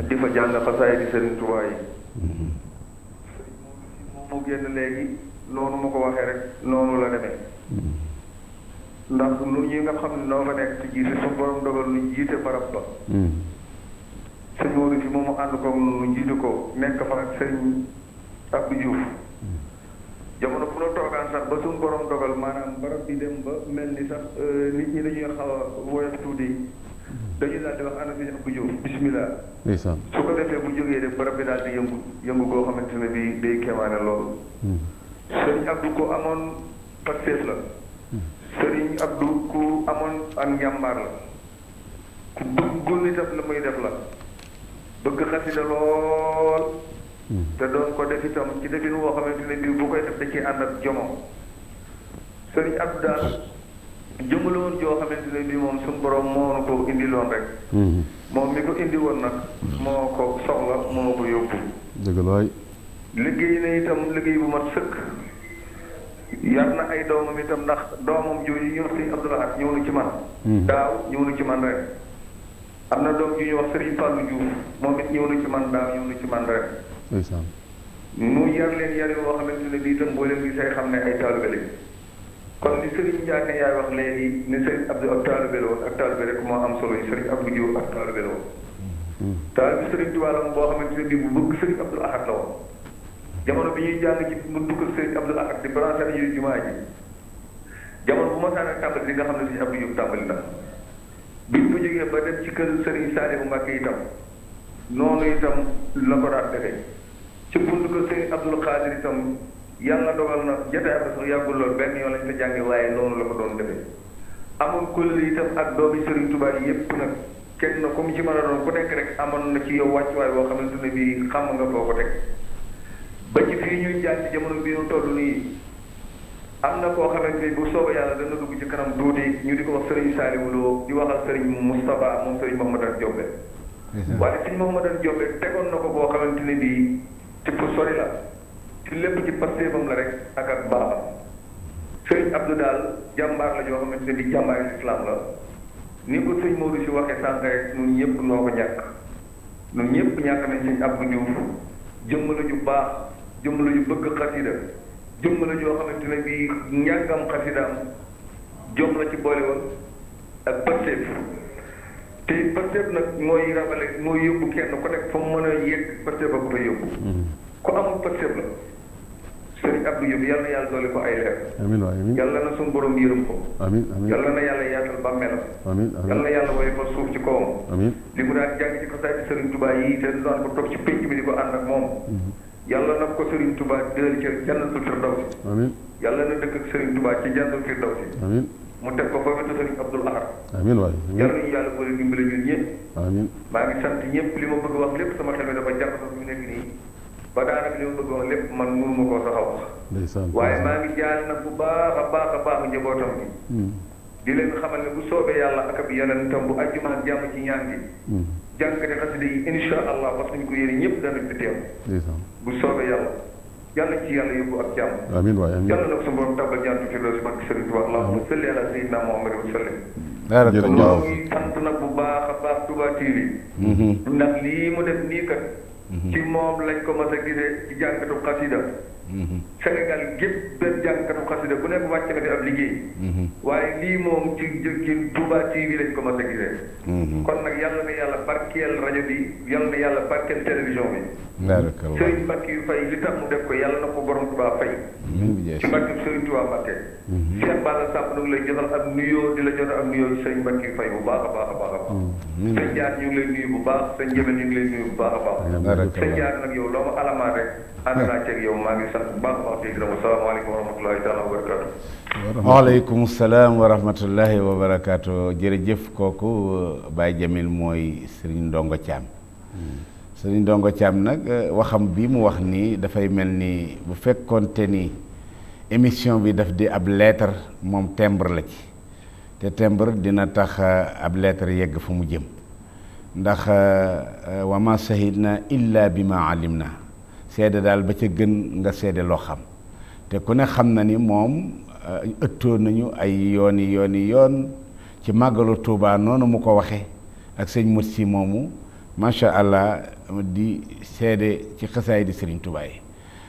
di fa jàng xasaay di sëriñ Touba yi moom mu génn léegi noonu ma ko waxee rek noonu la demee ndax lu ñi nga xam ne noo fa nekk ci jiite su borom dogal lu jiite barab ba sëñ Modou si moom mu ànd ko nu jiite ko nekk fa ak sëriñ Abdou Diouf jamono bu la toogaan sax ba suñu borom dogal maanaam barab bi dem ba mel ni sax nit ñi dañuy xaw a woyof tuuti dañuy daal di wax ana sëñ Abdou Diouf bismillah su ko defee bu jógee def barab bi daal di yëngu koo xamante ne bii day kéemaane loolu sëriñ Abdou ko amoon pasteef la sëriñ Abdou ku amoon ak njàmbaar la ku bëggul itam la muy def la bëgg xasida lool te doon ko def itam ci defin woo xamante ne bii bu koy def da ciy ànd ak jomo sëriñ Abdou daal jëmale woon joo xamante ne bii moom suñu borom moo na ko indi loon rek moom mi ko indi woon nag moo ko soxla moo ko yóbbu dëgg laay liggéey na itam liggéey bu mat sëkk yar na ay doomam itam ndax doomam jooju ñu wax sëriñ Abdou Lahad ñëw na ci man daaw ñëw na ci man ren am na doom ju ñuy wax sëriñ Fallou Diouf moom it ñëw na ci man daaw ñëw na ci man ren nu yar leen yar yoo xamante ne bii itam boo leen gisee xam ne ay taalibe lañ kon li sëriñ Ndiaye yaay wax léegi ne sëriñ Abdou ak taalibe la woon ak taalibe rek moo am solo yi sëriñ Abdou Diouf ak taalibe la woon taalibe sëriñ Tuubaa la boo xamante ne bii bu bëgg sëriñ Abdou Lahad la woon jamono bi ñuy jàng ci mu dugg sëriñ Abdou Lahad di branché yu jumaa ji jamono bu ma saan ak tàmbali di nga xam ne sëriñ Abdou Diouf tàmbali na biñ ko jógee ba dem ci kër sëriñ Saliou Mbacké itam noonu itam la ko daan defee ci bunt ko sëriñ Abdoul Khadir itam yàlla dogal na jotaay ba sax yàggul lool benn yoon lañ fa jànge waaye noonu la ko doon defee amoon kuréel itam ak doomi sëriñ Touba yi yépp nag kenn ku mu ci mën a doon ku nekk rek amoon na ci yow wàccuwaay boo xamante ne bii xam nga foo ko teg ba ci fii ñuy jàng ci jamono bii ñu toll nii am na koo xamante ni bu soobee yàlla dana dugg ci kanam tuuti ñu di ko wax sëriñ Saliou Lo di waxal sëriñ Moustapha moom sëriñ Mouhamadou Diobé waaye sëriñ Mouhamadou Diobé tegoon na ko boo xamante ne bii ci fu sori la ci lépp ci pastéefam la rek ak baaxam sëriñ Abdou daal jàmbaar la joo xamante ne bii jàmbaari islam la ni ko sëñ Modou si waxee sànq rek ñun ñëpp noo ko ñàkk ñun ñëpp ñàkk nañ sëñ Abdou Diouf jëmm la ju baax jëmm la ju bëgg xasida jëmm la joo xamante ne bii njàngam xasidaam jom la ci boole woon ak pastéef te pastéef nag mooy rabale mooy yóbbu kenn ku nekk fa mu mën a yegg pastéef ak ko fa yóbbu ku amul pastéef la sëriñ Abdou Diouf yal na yàlla doole ko ay leer amiin waay amiin yàlla na suñu borom yërëm ko amiin amiin yàlla na yàlla yaatal bàmmeelam amiin yàlla na yàlla woy fa suuf ci kawam amiin li mu daan jàng ci xasaayid sëriñ Touba yi te daan ko toog ci pénc bi di ko ànd ak moom yàlla na ko Serigne Touba dël ca jannatul firdawsi amiin yàlla na dëkk ak Serigne Touba ci jannatul firdawsi amiin mu teg ko fa wetu Serigne Abdoul Ahad amiin waay yàlla nañu yàlla boole dimbale ñun ñëpp amiin maa ngi sant ñëpp li ma bëgg wax lépp sama xel mi dafa jar sax mu nekk nii ba daanaka li ma bëgg wax lépp man mënu ma koo sax a wax ndeysaan waaye maa ngi jaal nag bu baax a baax a baax njabootam bi di leen xamal ne bu soobee yàlla ak ab yonentam bu ajjuma ak jàmm ci ñaan gi jànkate xasida yi insha allah wax nañu ko yéene ñëpp danañ fi teew bu soobee yàlla yàlla ci yàlla yóbbu ak jàmm amiin waay amiin yàlla nag su borom tàbbal ñaan fi loolu si barke Sëriñ Tuubaa allahumma salli ala sayyidina Muhammad wa sallim jërëjëf ngi sant nag bu baax a baax Touba TV ndax lii mu def nii kat ci moom lañ ko mas a gisee ci jànkatu xasida Sénégal gépp benn jànkatu xasida bu nekk wàcc na fi ab liggéey waaye lii moom ci Touba TV lañ ko mas a gisee kon nag yàlla na yàlla barkeel rajo bi yàlla na yàlla barkeel télévision bi Sëriñ Mbacke yu fay li tax mu def ko yàlla na ko borom Touba fay ci barke Sëriñ Touba Mbacke Cheikh Balla Samb nu ngi lay jotal ab nuyoo di la jotal ab nuyoo ci Sëriñ Mbacke yu fay bu baax a baax a baax a baax sëñ Jaar ñu ngi lay nuyu bu baax sëñ Jëmel ñu ngi lay nuyu bu baax a baax sëñ Jaar nag yow loo ma alamaan rek ànd naa ceeg yow maa ngi sant bu baax a baax di gërëm asalaamaaleykum wa rahmatulahi taala wa barakaatu waaleykum salaam wa rahmatullahi wa barakaatu jërëjëf kooku Baye Jamil mooy Serigne Ndongo Thiam Serigne Ndongo Thiam nag waxam bi mu wax nii dafay mel ni bu fekkoonte ni émission bi daf di ab lettre moom timbre la ci te timbre dina tax ab lettre yegg fu mu jëm ndax wa ma sahidna illa bi ma alim na seede daal ba ca gën nga seede loo xam te ku ne xam na ni moom ëttoon nañu ay yoon ci màggalu Tuubaa noonu mu ko waxe ak sëñ Mut Si moomu macha allah di seede ci xasaay di Sëriñ Tuubaa yi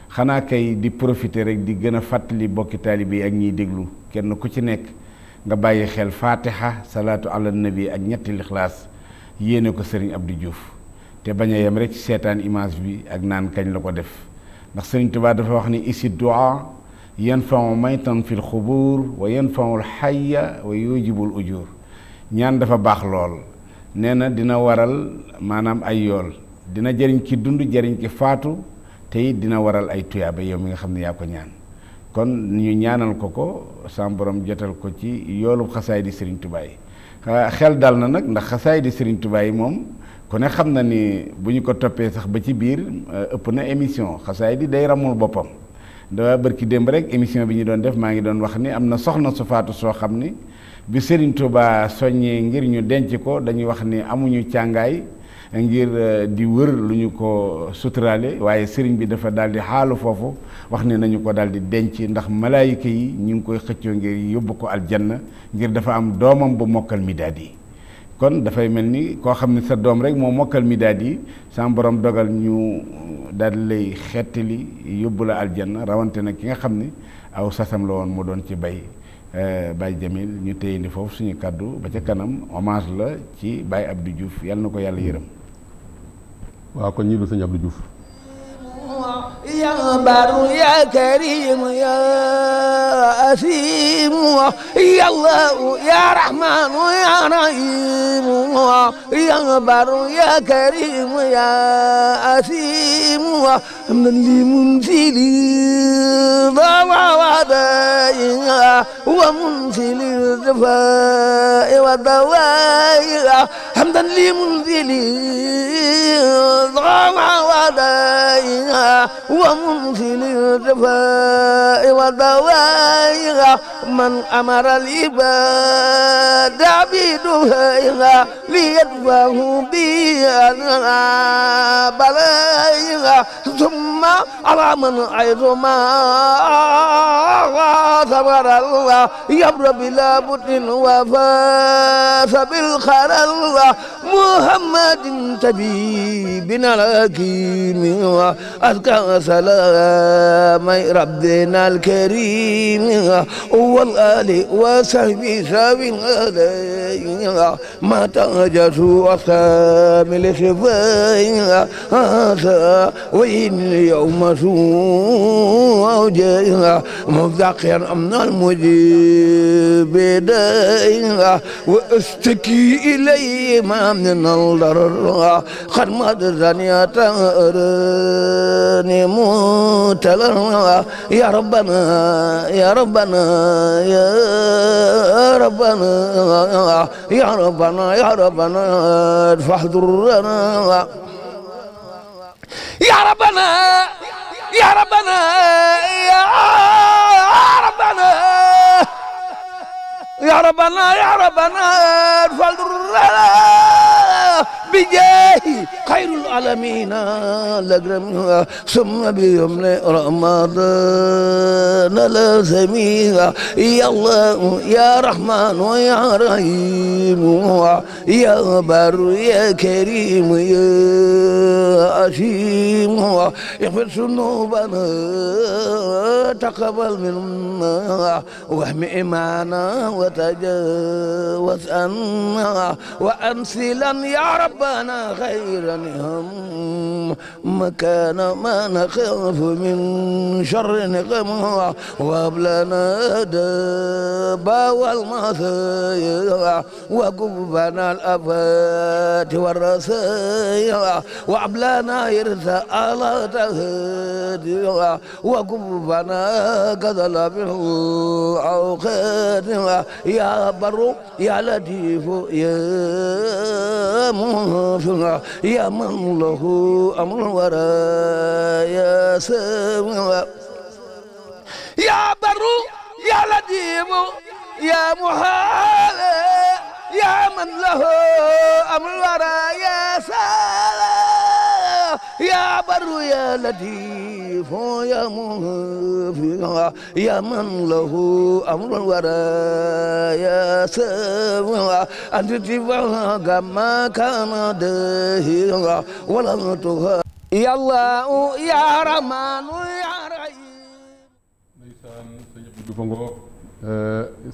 xanaa kay di profiter rek di gën a fàttali bokki taalibe yi ak ñiy déglu kenn ku ci nekk nga bàyyi xel fatiha salaatu ala nabi ak ñetti lixlaas yéene ko Sëriñ Abdou Diouf te bañ a yem rek ci seetaan image bi ak naan kañ la ko def ndax Sëriñ Tuubaa dafa wax ni isi du'a yanfa'u maytan fil xubur wa yanfa'u alxayya wa yujibul ujur ñaan dafa baax lool nee na dina waral maanaam ay yool dina jëriñ ki dund jëriñ ki faatu te it dina waral ay tuyaaba yow mi nga xam ne yaa ko ñaan kon ñu ñaanal ko sam borom jotal ko ci yoolu xasaay di Sëriñ Tuubaa yi xel dal na nag ndax xasaay di Sëriñ Tuubaa yi moom ku ne xam na ni bu ñu ko toppee sax ba ci biir ëpp na émission xasaay di day ramul boppam da bërki démb rek émission bi ñu doon def maa ngi doon wax ni am na soxna su faatu soo xam ni bi Sëriñ Tuubaa soññee ngir ñu denc ko dañuy wax ni amuñu càngaay ngir di wër lu ñu ko suturaale waaye sëriñ bi dafa daal di xaalu foofu wax ne nañu ko daal di denc ndax malaayika yi ñu ngi koy xëccoo ngir yóbbu ko aljanna ngir dafa am doomam bu mokkal midaad yi kon dafay mel ni koo xam ne sa doom rek moo mokkal midaad yi sa borom dogal ñu daal di lay xettali yóbbu la aljanna rawante nag ki nga xam ni aw sasam la woon mu doon ci Baye Jamil ñu téye ni foofu suñu kàddu ba ca kanam hommage la ci Baye Abdou Diouf yàlla na ko yàlla yërëm. waaw kon ñii du sëñ Abdou Diouf. يا بر يا كريم يا أسيم يا الله يا رحمن يا رحيم يا بر يا كريم يا أسيم من لي منزل ضوى ودايا ومنزل الدفاء والدواء حمدا لي منزل ضوى ودايا ومنزل الدفاء والدواء من أمر العباد بدعائها ليدفعه بأنها بلايا ثم على من عيد ما ثمر الله يبر بلا بد وفاس بالخلل محمد طبيبنا الحكيم أذكى سلام ربنا الكريم والآل وصحبه سبيل عليه ما تهجسوا أصحاب الخفايا هذا وإن اليوم سوء مذكر من المجيب دايا واستكي إليه ما من الضرر قد مدرني تأرني متلر يا ربنا يا ربنا يا ربنا يا ربنا يا ربنا فاحضرنا يا ربنا يا ربنا يا ربنا يا ربنا يا ربنا فاحضرنا بجاهي خير العالمين لقرم ثم بيوم رمضان لازميها يا الله يا رحمن يا رحيم يا بر يا كريم يا أشيم اغفر ذنوبنا تقبل منا واحم إيمانا وتجاوز عنا وأنسلا يا ربنا خيرا هم مكان ما نخاف من شر نقم وهب لنا دابا والمثايا وكفنا الآفات والرسايا وهب لنا يرثى على تهدي وكفنا كذل بالأوقات يا بر يا لطيف يا مغفر يا من له أمر الورى يا سميع يا بر يا لطيف يا محال يا من له أمر الورى يا سميع يا بر يا لطيف يا مغفر يا من له أمر الورى يا سميع أنت تبع كما كان دهيرا ولم تغير يا الله يا رحمن يا رحيم. ndeysaan sëñ Abdou Fango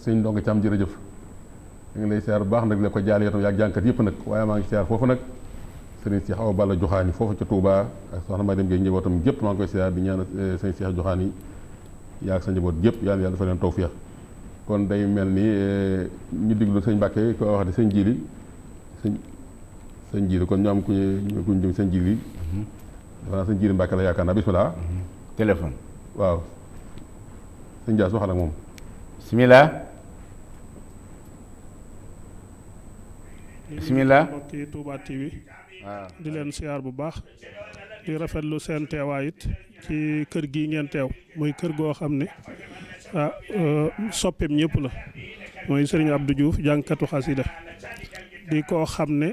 sëñ Ndonga Thiam jërëjëf ñu ngi lay siyaar bu baax nag la ko jaal yatam yaag jànkat yëpp nag waaye maa ngi siyaar foofu nag sëriñ Cheikh Awa Balla Joxaani foofu ca Touba ak soxna May dem Gueye njabootam gépp maa ngi koy siyaar di ñaan sëñ Cheikh Joxaani yaag sa njaboot gépp yàlla dafa leen tawfeex kon day mel ni ñu diglu sëñ Mbàkke ko wax di sëñ Jili sëñ Jili kon ñu am kuñ jëm sëñ Jili dafa naa sëñ Jili Mbàkke la yaakaar naa bismillah téléphone waaw sëñ Jaas waxal ak moom bismillah bismillah mbokki Touba TV di leen siyaar bu baax di rafetlu seen teewaay it ci kër gi ngeen teew muy kër goo xam ne soppeem ñëpp la mooy Serigne Abdou Diouf jànkatu xasida di koo xam ne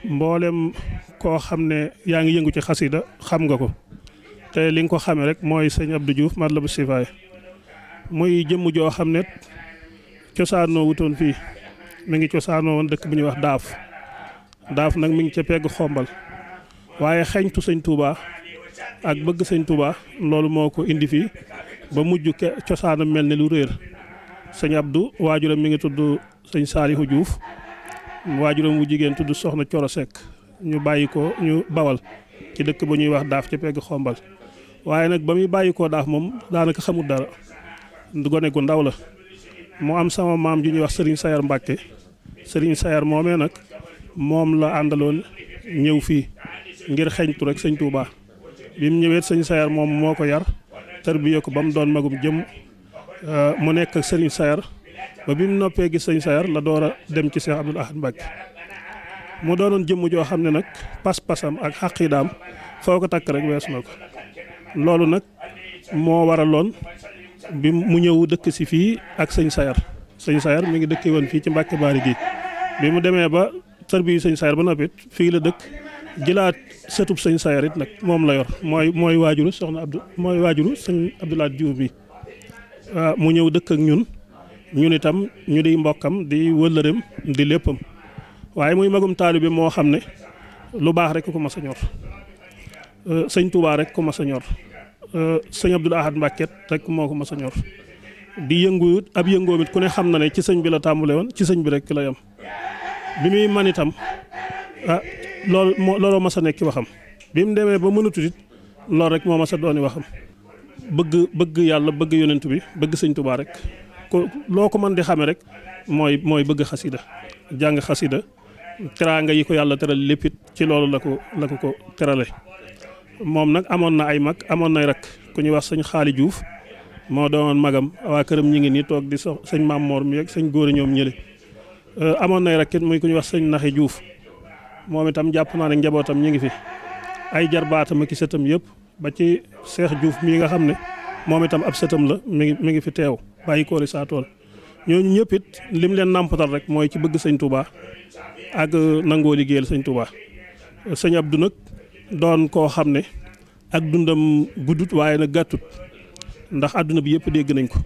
mboolem koo xam ne yaa ngi yëngu ci xasida xam nga ko te li nga ko xamee rek mooy sëñ Abdou Diouf Matlabu Sifaaya muy jëmm joo xam ne cosaanoo wutoon fii mi ngi cosaanoo woon dëkk bu ñuy wax daaf nag mi ngi ca pegg xombal waaye xeeñtu sëñ Touba ak bëgg sëñ Touba loolu moo ko indi fii ba mujj cosaanam mel ne lu réer sëñ Abdou waajuram mi ngi tudd sëñ Saalihu Diouf waajuram wu jigéen tudd soxna Coro Seck ñu bàyyi ko ñu bawal ci dëkk bu ñuy wax daaf ca pegg xombal waaye nag ba muy bàyyi koo daaf moom daanaka xamul dara gone gu ndaw la mu am sama maam ju ñuy wax Serigne Sayar Mbacke Serigne Sayar moomee nag moom la àndaloon ñëw fii ngir xeeñtu rek sëñ Touba bi mu ñëwee sëñ Sayar moom moo ko yar tarbiye ko ba mu doon magum jëm mu nekk ak Serigne Sayar ba bi mu noppee gis sëñ Sayar la door a dem ci Cheikh Abdoul Ahad Mbacke mu doonoon jëmm joo xam ne nag pas-pasam ak xaqiidaam foo ko takk rek weesu na ko loolu nag moo waraloon bi mu ñëw dëkk si fii ak sëñ Sayar mi ngi dëkkee woon fii ci Mbàkke Baari gi bi mu demee ba tarbiyu sëñ Sayar ba noppit fii la dëkk jëlaat sëtub sëñ Sayar it nag moom la yor mooy waajuru soxna Abdou mooy waajuru sëñ Abdoulaye Diouf bi mu ñëw dëkk ak ñun itam ñu di mbokkam di wëllëreem di léppam waaye muy magum taalibe moo xam ne lu baax rek ko mas a ñor sëñ Touba rek ko mas a ñor sëñ Abdoul Ahad Mbacke rek moo ko mas a ñor di yëngu ab yëngoom it ku ne xam na ne ci sëñ bi la tàmbale woon ci sëñ bi rek la yam bi muy man itam looloo mas a nekk waxam bi mu demee ba mënatut it loolu rek moo mas a dooni waxam bëgg yàlla bëgg yonent bi bëgg sëñ Touba rek ko loo ko mën di xame rek mooy bëgg xasida jàng xasida teraanga yi ko yàlla teral lépp it ci loolu la ko terale moom nag amoon na ay mag amoon nay rak ku ñuy wax sëñ Xaali Diouf moo doonoon magam waa këram ñi ngi nii toog di sëñ Maam Moor mi ak sëñ Góora ñoom ñële amoon nay rak it muy ku ñuy wax sëñ Naxi Diouf moom itam jàpp naa ne njabootam ñi ngi fi ay jarbaatam ak sëtam yëpp ba ci Seex Diouf mii nga xam ne moom itam ab sëtam la mi ngi fi teew bàyyi koori saa tool ñooñu ñëpp it lim leen nàmpatal rek mooy ci bëgg sëñ Touba ak nangoo liggéeyal sëñ Touba sëñ Abdou nag doon koo xam ne ak dundam guddut waaye nag gàttut ndax àdduna bi yëpp dégg nañ ko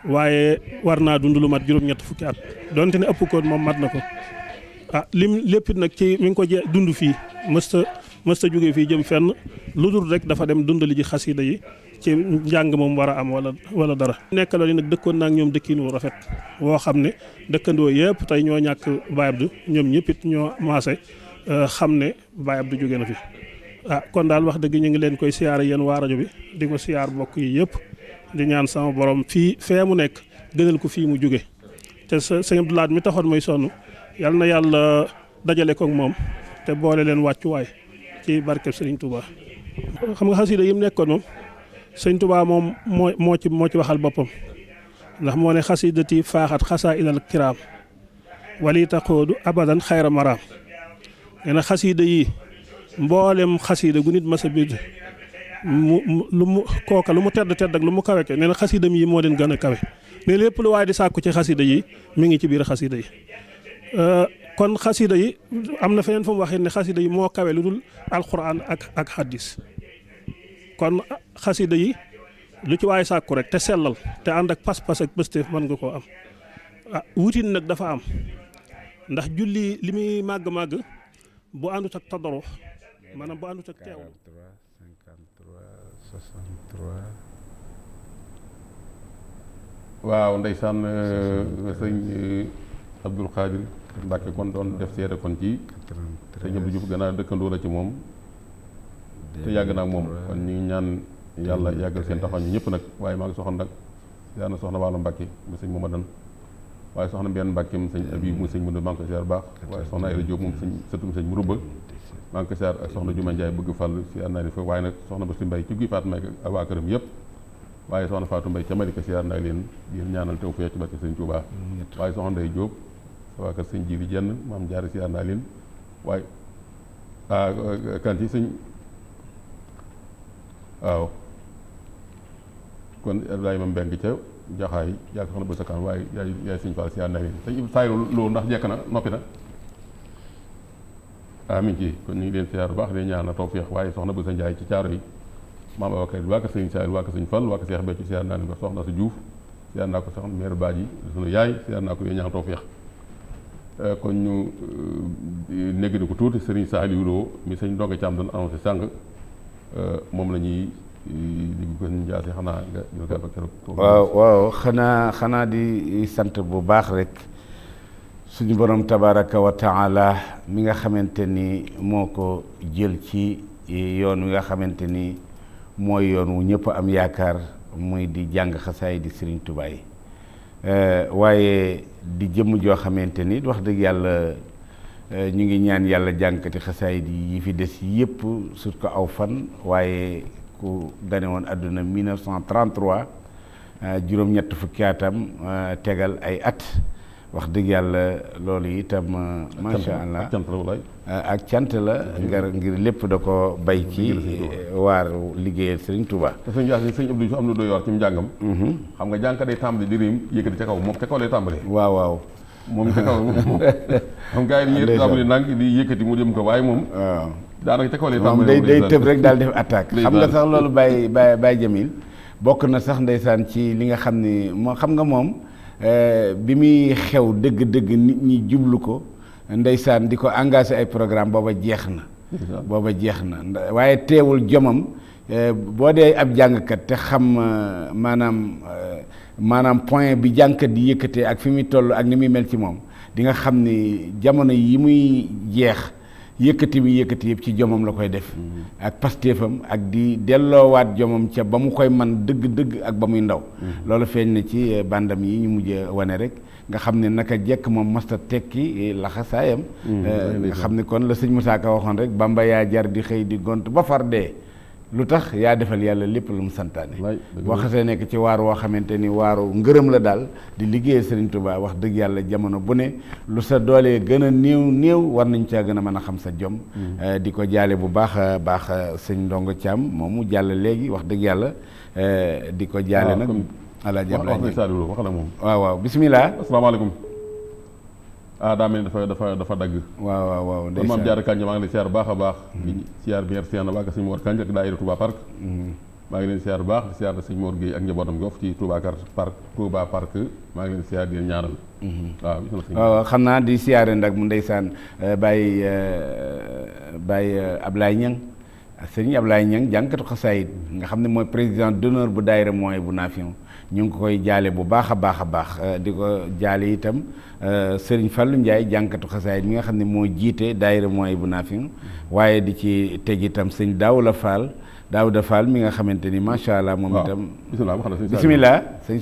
waaye war naa dund lu mat juróom-ñett fukki at donte ne ëpp ko moom mat na ko lim lépp nag ci mi ngi ko dund fii mësta jógee fii jëm fenn lu dul rek dafa dem dundali ji xasida yi ci njàng moom war a am wala dara. nekkaloon yi nag dëkkoon naa ak ñoom dëkkiinu rafet woo xam ne dëkkandoo yëpp tey ñoo ñàkk Baye Abdou ñoom ñëpp it ñoo maase xam ne Baye Abdou jóge na fi. kon daal wax dëgg ñu ngi leen koy siyaare yéen waa rajo bi di ko siyaar mbokk yi yëpp di ñaan sama borom fee mu nekk gënal ko fii mu jóge te sëñ Abdou Lahad mi taxoon muy sonn yal na yàlla dajale ko ak moom te boole leen wàccuwaay ci barkeb Sëriñ Touba. xam nga xasida yi mu nekkoon moom sëñ Touba moom moo ci waxal boppam ndax moo ne xasidati faaxat xasaa ilal kiraam wali taqoodu abadan xayra maraam nee na xasida yi mboolem xasida gu nit masa bind lu mu tedd ak lu mu kawe ke nee na xasidam yi moo leen gën a kawe ne lépp lu waaye di sàkku ci xasida yi mi ngi ci biir xasida yi kon xasida yi am na feneen fu mu waxee ne xasida yi moo kawe lu dul alquran ak hadis kon xasida yi lu ci waaye sàkku rek te sellal te ànd ak pas-pas ak pëstéef mën nga koo am wutin nag dafa am ndax julli li muy màgg-màgg bu àndut ak tadaro maanaam bu àndut ak teewlu 53 waaw ndeysaan sëñ Abdul Xaadir Mbàkke kon doon def seede kon ci sëñ Abdou Diouf gannaaw dëkkandoo la ci moom te yàgg na ak moom kon ñu ngi ñaan yàlla yàggal seen taxaw ñu ñëpp nag waaye maa ngi soxna nag yaa na soxna Waalo Mbàkke mu sëñ Momadan waaye soxna benn Mbàkke mu sëñ Abi mu sëñ Mudu maa ngi ko siyaar baax waaye soxna Ayda Jóob moom sëñ sëtum sëñ Murubba maa ngi ko siyaar ak soxna Juma Njaay bëgg fàll siyaar naa ni fa waaye nag soxna Basi Mbay ci guy Faatu Mbay ak waa këram yëpp waaye soxna Faatu Mbay ca Malika siyaar naa leen yéen ñaanal tew fee ci barke sëñ Tuubaa waaye soxna Ndey Jóob sa waa kër sëñ Jiili Jenn maam jaari siyaar naa leen waaye kan ci sëñ waaw kon Ibrahima Mbeng ca jaxaay yaa ko soxna bu sa kan waaye yaay sëñ Fall siyaar naa leen sëñ Sayru Lo ndax jekk na noppi na mi ngi ci kon ñu ngi leen siyaar bu baax leen ñaan na tawfeex waaye soxna bu sa Njaay ci caaro yi maam Abakar waa ko sëñ Sayru waa ko sëñ Fall waa ko Seex Beccu siyaar naa leen ko soxna su Juuf siyaar naa ko soxna maire Badji sunu yaay siyaar naa ko leen ñaan tawfeex kon ñu négg di ko tuuti sëriñ Saliou Lo mi sëñ Ndonga Caam doon annoncé sàng moom la ñuy di ko njaase xanaa nga jël ko ba keroog waaw xanaa di sant bu baax rek suñu borom tabaraka wa taala mi nga xamante ni moo ko jël ci yoon wi nga xamante ni mooy yoon wu ñëpp am yaakaar muy di jàng xasaay di Sëriñ Tuubaa yi waaye di jëmm joo xamante ni wax dëgg yàlla ñu ngi ñaan yàlla jàngkati xasaay di yi fi des yëpp sut ko aw fan waaye ku gane woon àdduna 1933 juróom-ñett fukki atam tegal ay at wax dëgg yàlla loolu itam macha allah ak cant la ngir lépp da ko bay ci waar liggéeyal Sëriñ Tuubaa te sëñ Jaas sëñ Abdou Diouf am na doy waar ci njàngam xam nga jàngkat day tàmbali di riim yëkkati ca kaw moom ca kaw lay tàmbali waaw moom ca kaw xam gars yi dañuy tàmbali nang di yëkkati mu jëm ko waaye moom daanaka ca kaw lay tàmbali day tëb rek daal def attaque xam nga sax loolu Baye Jamil bokk na sax ndeysaan ci li nga xam ni moo xam nga moom bi muy xew dëgg-dëgg nit ñi jublu ko ndeysaan di ko engagé ay programme booba jeex na waaye teewul jomam boo dee ab jàngkat te xam maanaam point bi jàngkat di yëkkatee ak fi muy toll ak ni muy mel ci moom di nga xam ni jamono yi muy jeex yëkkati yëpp ci jomam la koy def ak pastéefam ak di delloowaat jomam ca ba mu koy man dëgg-dëgg ak ba muy ndaw loolu feeñ na ci bandam yi ñu mujj wane rek nga xam ne naka jekk moom masta tekki laxasaayam nga xam ne kon la sëñ Moussa Ka waxoon rek Bamba yaa jar di xëy di gont ba far dee lu tax yaa defal yàlla lépp lu mu santaane boo xasee nekk ci waar woo xamante ni waaru ngërëm la daal di liggéeyee Sëriñ Tuubaa wax dëgg yàlla jamono bu ne lu sa doolee gën a néew war nañ caa gën a mën a xam sa jom di ko jaale bu baax sëñ Ndongo Thiam moom mu jàll léegi wax dëgg yàlla di ko jaale nag Alaaji Ablaye wax na moom waaw bismillah asalaamaaleykum daa mel ni dafa dagg waaw kon maam Jaara Kanji maa ngi lay siyaar bu baax a baax di siyaar bi seen waa ka sëñ Mor Kanji ak daayira Touba Park maa ngi leen siyaar bu baax di siyaar sëñ Mor Gueye ak njabootam gi ci Touba Park maa ngi leen siyaar di leen ñaanal waaw xam naa di siyaare ndag mu ndeysaan Baye Ablaye Niang sëñ Ablaye Niang jànkatu xasaayid nga xam ne mooy président d'honneur bu daayira mooy bu Naafion ñu ngi ko koy jaale bu baax a baax di ko jaale itam Sëriñ Fallou Ndiaye jànkatu xasaayid mi nga xam ne moo jiite daayira mooy bu Naafion waaye di ci teg itam sëñ Daouda Fall mi nga xamante ni macha allah moom itam bisimilah sëñ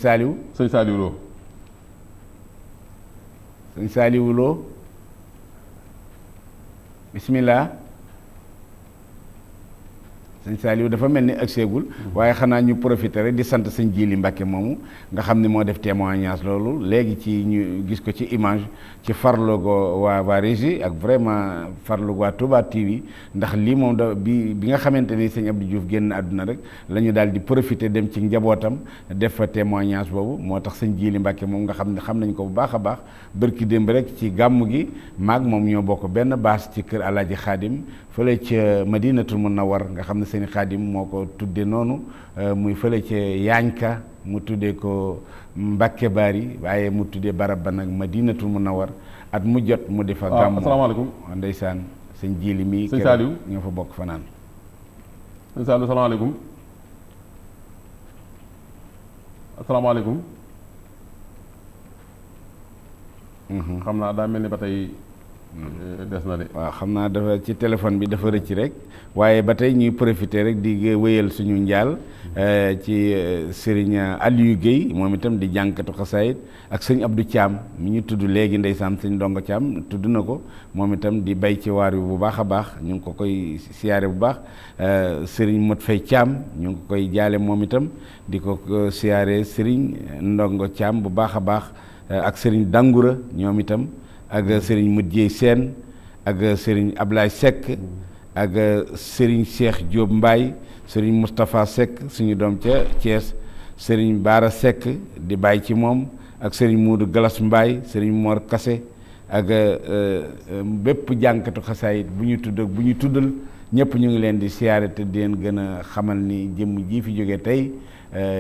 Saliou Lo bisimilah sëñ Saliou dafa mel ni ak seegul waaye xanaa ñu profité rek di sant sëñ Jili Mbàkke moomu nga xam ne moo def témoignage loolu léegi ci ñu gis ko ci image ci farlu go waa régie ak vraiment farlu waa Touba TV ndax lii moom da bi nga xamante ni sëñ Abdou Diouf génn àdduna rek la ñu daal di profité dem ci njabootam def fa témoignage boobu moo tax sëñ Jili Mbàkke moom nga xam ne xam nañ ko bu baax a baax bërki démb rek ci gàmmu gi maag moom ñoo bokk benn baas ci kër Alaaji Xaadim fële ca Madinatul Munawwar nga xam ne sëñ Xaadim moo ko tudde noonu muy fële ca Yaañka mu tuddee ko Mbàkke Baari waaye mu tuddee barab ba nag Madinatul Munawwar at mu jot mu defa gàmmu asalaamaaleykum ndeysaan sëñ Jili mi sëñ Saliou ñoo fa bokk fanaan sëñ Saliou asalaamaaleykum asalaamaaleykum xam naa daa mel ni ba tey des na de. waaw xam naa dafa ci téléphone bi dafa rëcc rek waaye ba tey ñuy profiter rek di wéyal suñu njaal ci Serigne Aliou Guèye moom itam di jànkatu xasaayit ak sëñ Abdou Thiam mi ñu tudd léegi ndeysaan sëñ Ndongo Thiam tudd na ko moom itam di bay ci waar wi bu baax a baax ñu ngi ko koy siyaare bu baax Serigne Mot Fay Thiam ñu ngi ko koy jaale moom itam di ko siyaare Serigne Ndongo Thiam bu baax a baax ak Serigne Dangoura ñoom itam ak Serigne Mudjee Sène ak Serigne Ablaye Seck ak Serigne Cheikh Diop Mbaye Serigne Moustapha Seck suñu doom ca Thiès Serigne Baara Seck di bàyyi ci moom ak Serigne Moudou Galas Mbaye Serigne Mor Kassé ak bépp jànkatu xasaayit bu ñu tudd ak bu ñu tuddal ñëpp ñu ngi leen di siyaare te di leen gën a xamal ni jëmm ji fi jóge tey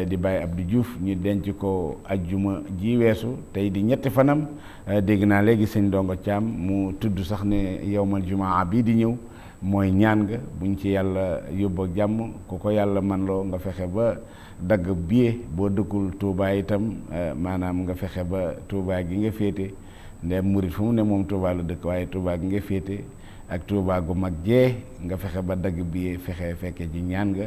di Baye Abdou Diouf ñu denc ko ajjuma ji weesu tey di ñetti fanam dégg naa léegi sëñ Ndongo Thiam mu tudd sax ne yowmal jumaa bii di ñëw mooy ñaan nga buñ ci yàlla yóbbu ak jàmm ku ko yàlla man loo nga fexe ba dagg billet boo dëkkul Touba itam maanaam nga fexe ba Touba gi nga féete ndem murit fu mu ne moom Touba la dëkk waaye Touba gi nga féete ak Touba gu mag jee nga fexe ba dagg billet fexe fekke ci ñaan nga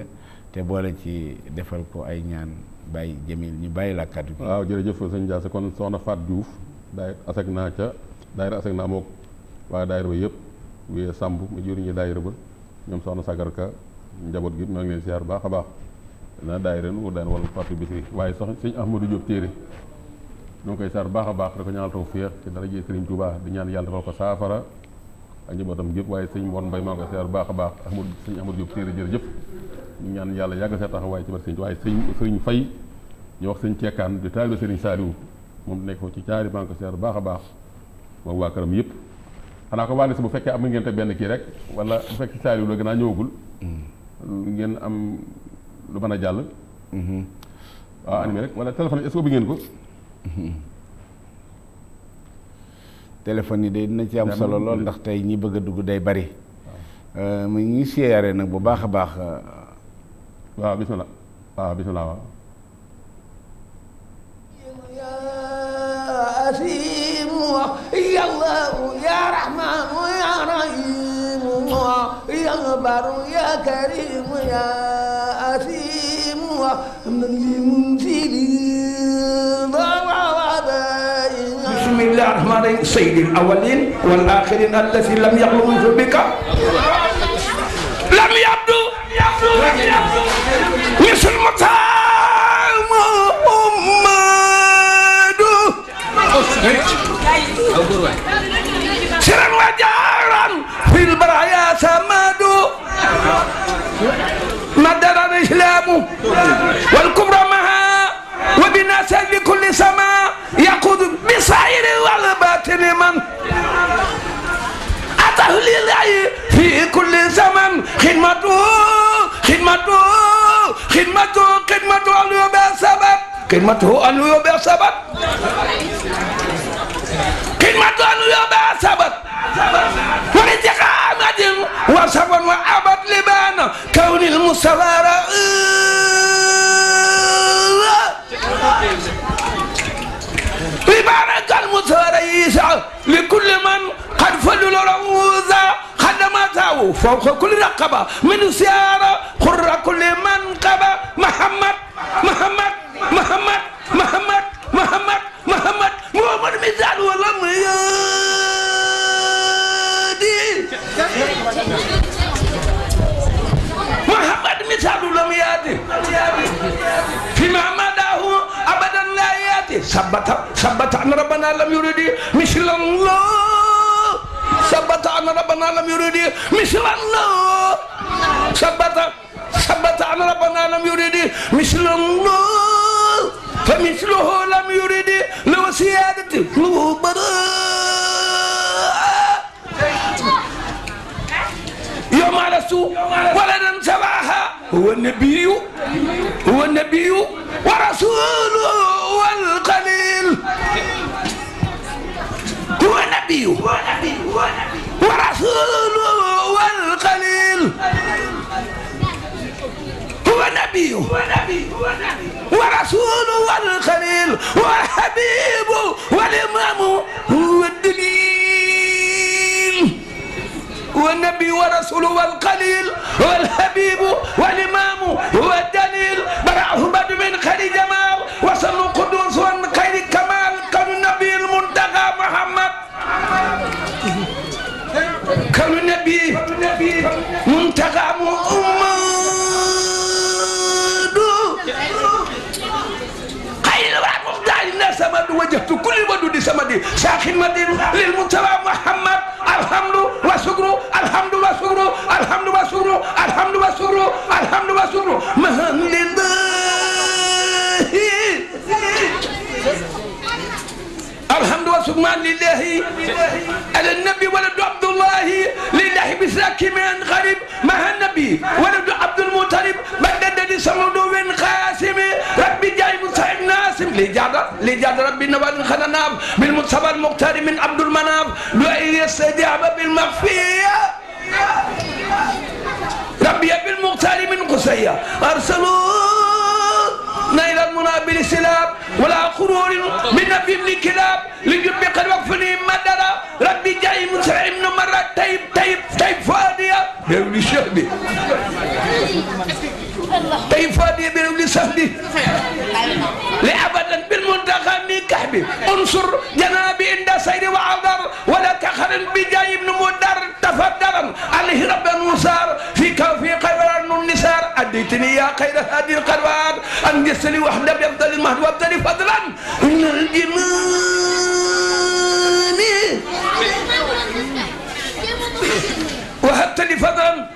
te boole ci defal ko ay ñaan bàyyi Jamil ñu bàyyi la kàddu gi. waaw jërëjëf sëñ Dia kon soxna Fat Diouf daayira asek naa ca daayira asek naa mook waaye daayira ba yëpp wiyee Samb mu jëriñu daayira ba ñoom soxna Sagarka njaboot gi maa ngi leen siyaar baax a baax na daayira nu daan wala Fatou Bisri waaye sax sëñ Ahmadou Diop téere ñoo ngi koy siyaar baax a baax da ko ñaanal tawfiix ci daraja Sëriñ Tuubaa di ñaan yàlla defal ko saafara ak njabootam gépp waaye sëñ Mor Mbay maa ngi koy siyaar baax a baax sëñ Ahmadou Diop téere jërëjëf ñu ñaan yàlla yàgg see taxawaay ci bar sëñ waaye sëriñ Fay ñu wax sëñ Ceekaan di taalibe Sëriñ Saaliwu moom nekk ci caari maa ngi ko siyaar baax a baax moom waa këram yëpp xanaa ko wàlli si bu fekkee am ngeen te benn kii rek wala bu fekkee Saaliwu la gën a ñëwagul ngeen am lu mën a jàll waaw animé rek wala téléphone est-ce que bi ngeen ko téléphone yi day dina ci am solo lool ndax tey ñi bëgg a dugg day bari mu ngi siyaare nag bu baax a baax waaw bismillah waaw bismillah waaw يا الله يا رحمن يا رحيم يا بر يا كريم يا أثيم من المنزل بسم الله الرحمن الرحيم سيد الأولين والآخرين الذي لم يخلق بك لم يبدو مثل سرا وجارا في البرايا سمادو مدر الإسلام والكبرى معها وبناس لكل سماء يقود بصائر والباطن من أتاه لله في كل زمن خدمته أن يبيع سبب خدمته أن يبيع سبب خدمته أن يبيع سبب والاستقامة وصبر وعبد لبان كون المصطفى لبارك المصطفى لكل من قد فلل روزا خدمته فوق كل رقبة من سيارة قر كل منقبة محمد مثال ولم يدي محمد ثبت أن ربنا لم يرد مثل الله ثبت أن ربنا لم يرد مثل الله ثبت أن ربنا لم يرد مثل الله فمثله لم يرد لو سيادته له يوم لست ولدا سواها هو النبي ورسوله والقليل هو النبي ورسوله والقليل هو النبي ورسوله والخليل والحبيب والإمام هو الدليل والنبي ورسوله والقليل والحبيب والإمام هو الدليل برأه بدر من خير جمال وصل قدوس من خير كمال كون النبي المنتقى محمد كون النبي منتقى محمد سمد وجهت كل ودود سمدي ساخن مدين للمنتوى محمد الحمد وشكر الحمد وشكر الحمد وشكر الحمد وشكر الحمد وشكر مهن لله الحمد وشكر لله على النبي ولد عبد الله لله بساك من غريب مع النبي ولد عبد المطلب بدد سمد من قاسم ربي جاي مسعد ناسم لجاد ربي نوال خنناب بالمصطفى المختار من عبد المناب دعي يستجاب بالمخفية ربي بالمختار من قصية أرسلوا نيل المنابل سلاب ولا قرور من نبي ابن كلاب لجب قد وقفني مدرا ربي جاي مسعد من مرة طيب فادية بيولي شهبي طيب فادية بيولي سهدي لأبدا بالمنتقى من كحبي انصر جنابي عند سير وعذر ولا كخر بجاي ابن مدر تفدرا عليه ربا وصار فيك وفي قبر النسار أديتني يا خير هذه القروار أنجز لي وحدة بأفضل المهد وأبدل فضلا من الجنان وهبت لي فضلا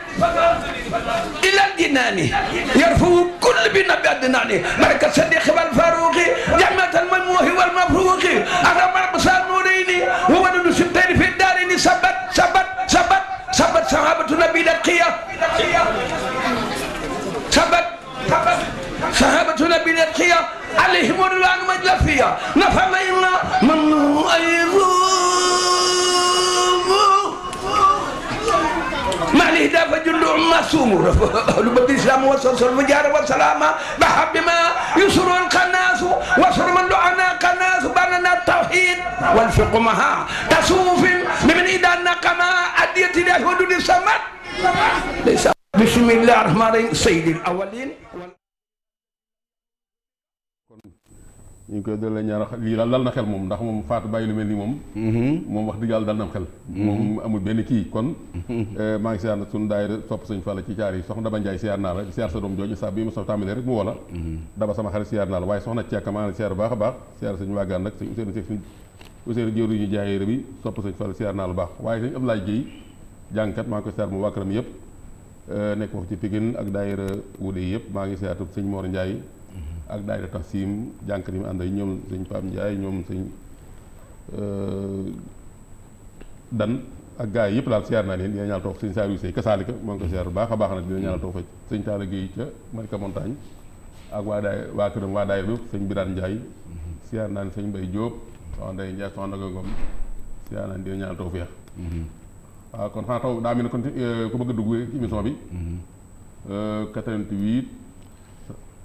إلى الجنان يرفو كل بنبي الدناني بركة صديق والفاروق جمعة المموه والمفروق أغرب البصار نوريني وولد سبتين في الدارين ثبت صحابة نبي القيا ثبت صحابة نبي القيا عليهم رضوان مجلفية نفهم إلا من أيضا ما لي دافع جل معصوم أهل بدر الإسلام والصلاة والجار والسلامة بحب ما يسر القناس وسر من دعانا قناس باننا التوحيد والفقه معها تصوف بمن إذا نقما أدية الله ودود السماء بسم الله الرحمن الرحيم سيد الأولين ñu ngi koy doon la ñaar lii daal dal na xel moom ndax moom faatu bàyyi lu mel ni moom moom wax dëgg yàlla dal na xel moom amul benn kii kon maa ngi siyaar na suñu daayira sopp sëñ Fall ci caar yi soxna Daba Ndiaye siyaar naa la siyaar sa doom jooju sa bii ma sa tàmbalee rek mu woo la Daba sama xarit siyaar naa la waaye soxna Cekka maa ngi siyaar baax a baax siyaar sëñ Waagaan nag sëñ Ousseynou Seck Ousseynou jëwri ñu jaayee bi sopp sëñ Fall siyaar naa la baax waaye sëñ Abdoulaye Guèye jàngkat maa ngi koy siyaar mu wàkkaram yëpp nekk wax ci Pikine ak daayira wude yi yëpp maa ngi siyaar sëñ Mor Ndiaye ak daayira Tafsim jànkat yi mu ànd ak ñoom sëñ Pape Ndiaye ñoom sëñ Dan ak gars yi yëpp daal siyaar naa leen dina ñaanal toog sëñ Saliou Sey kasaalika moo ngi ko siyaar bu baax a baax nag dina ñaanal toog fa sëñ Talla Guèye ca Malika Montagne ak waa këram waa daayira bi sëñ Birane Ndiaye siyaar naa ne sëñ Mbaye Diop soxna Ndeye Ndiaye soxna Ndongo Ngom siyaar naa ne dina ñaanal toog feex waaw kon xanaa taw daa mel ne kon ku bëgg a dugg ci émission bi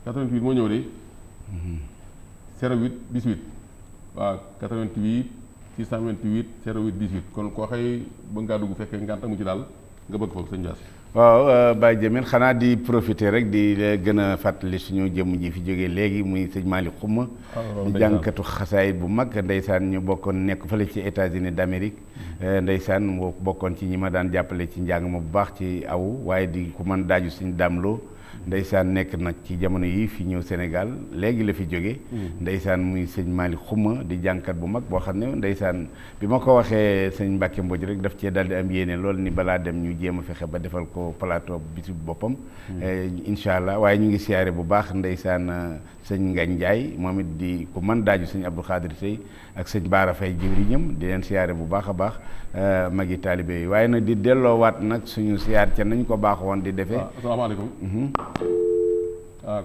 88 moo ñëw de 08 18 waaw 88 628 08 18 kon koo xëy ba ngaa dugg fekkee ngant amu ci daal nga bëgg foofu sëñ Bass. waaw Baye Jamil xanaa di profiter rek di gën a fàttali suñu jëmm ji fi jógee léegi muy sëñ Malick Xuma di jànkatu xasaayit bu mag ndeysaan ñu bokkoon nekk fële ci États-Unis d'Amérique ndeysaan moo bokkoon ci ñi ma daan jàppale ci njàng ma bu baax ci aw waaye di ku mën daaju suñu daamloo ndeysaan nekk nag ci jamono yi fi ñëw Sénégal léegi la fi jóge ndeysaan muy sëñ Malick Xuma di jànkat bu mag boo xam ne ndeysaan bi ma ko waxee sëñ Mbacke Mbodj rek daf cee daal di am yéene loolu ni balaa dem ñu jéem a fexe ba defal ko plateau bisu boppam incha allah waaye ñu ngi siyaare bu baax ndeysaan sëñ Ngagne Ndiaye moom it di ku mën daaju sëñ Abdou Khadir Sey ak sëñ Baara Faye jëwriñam di leen siyaare bu baax a baax magi taalibe yi waaye nag di delloowaat nag suñu siyaar ca nañ ko baax woon di defee asalaamaaleykum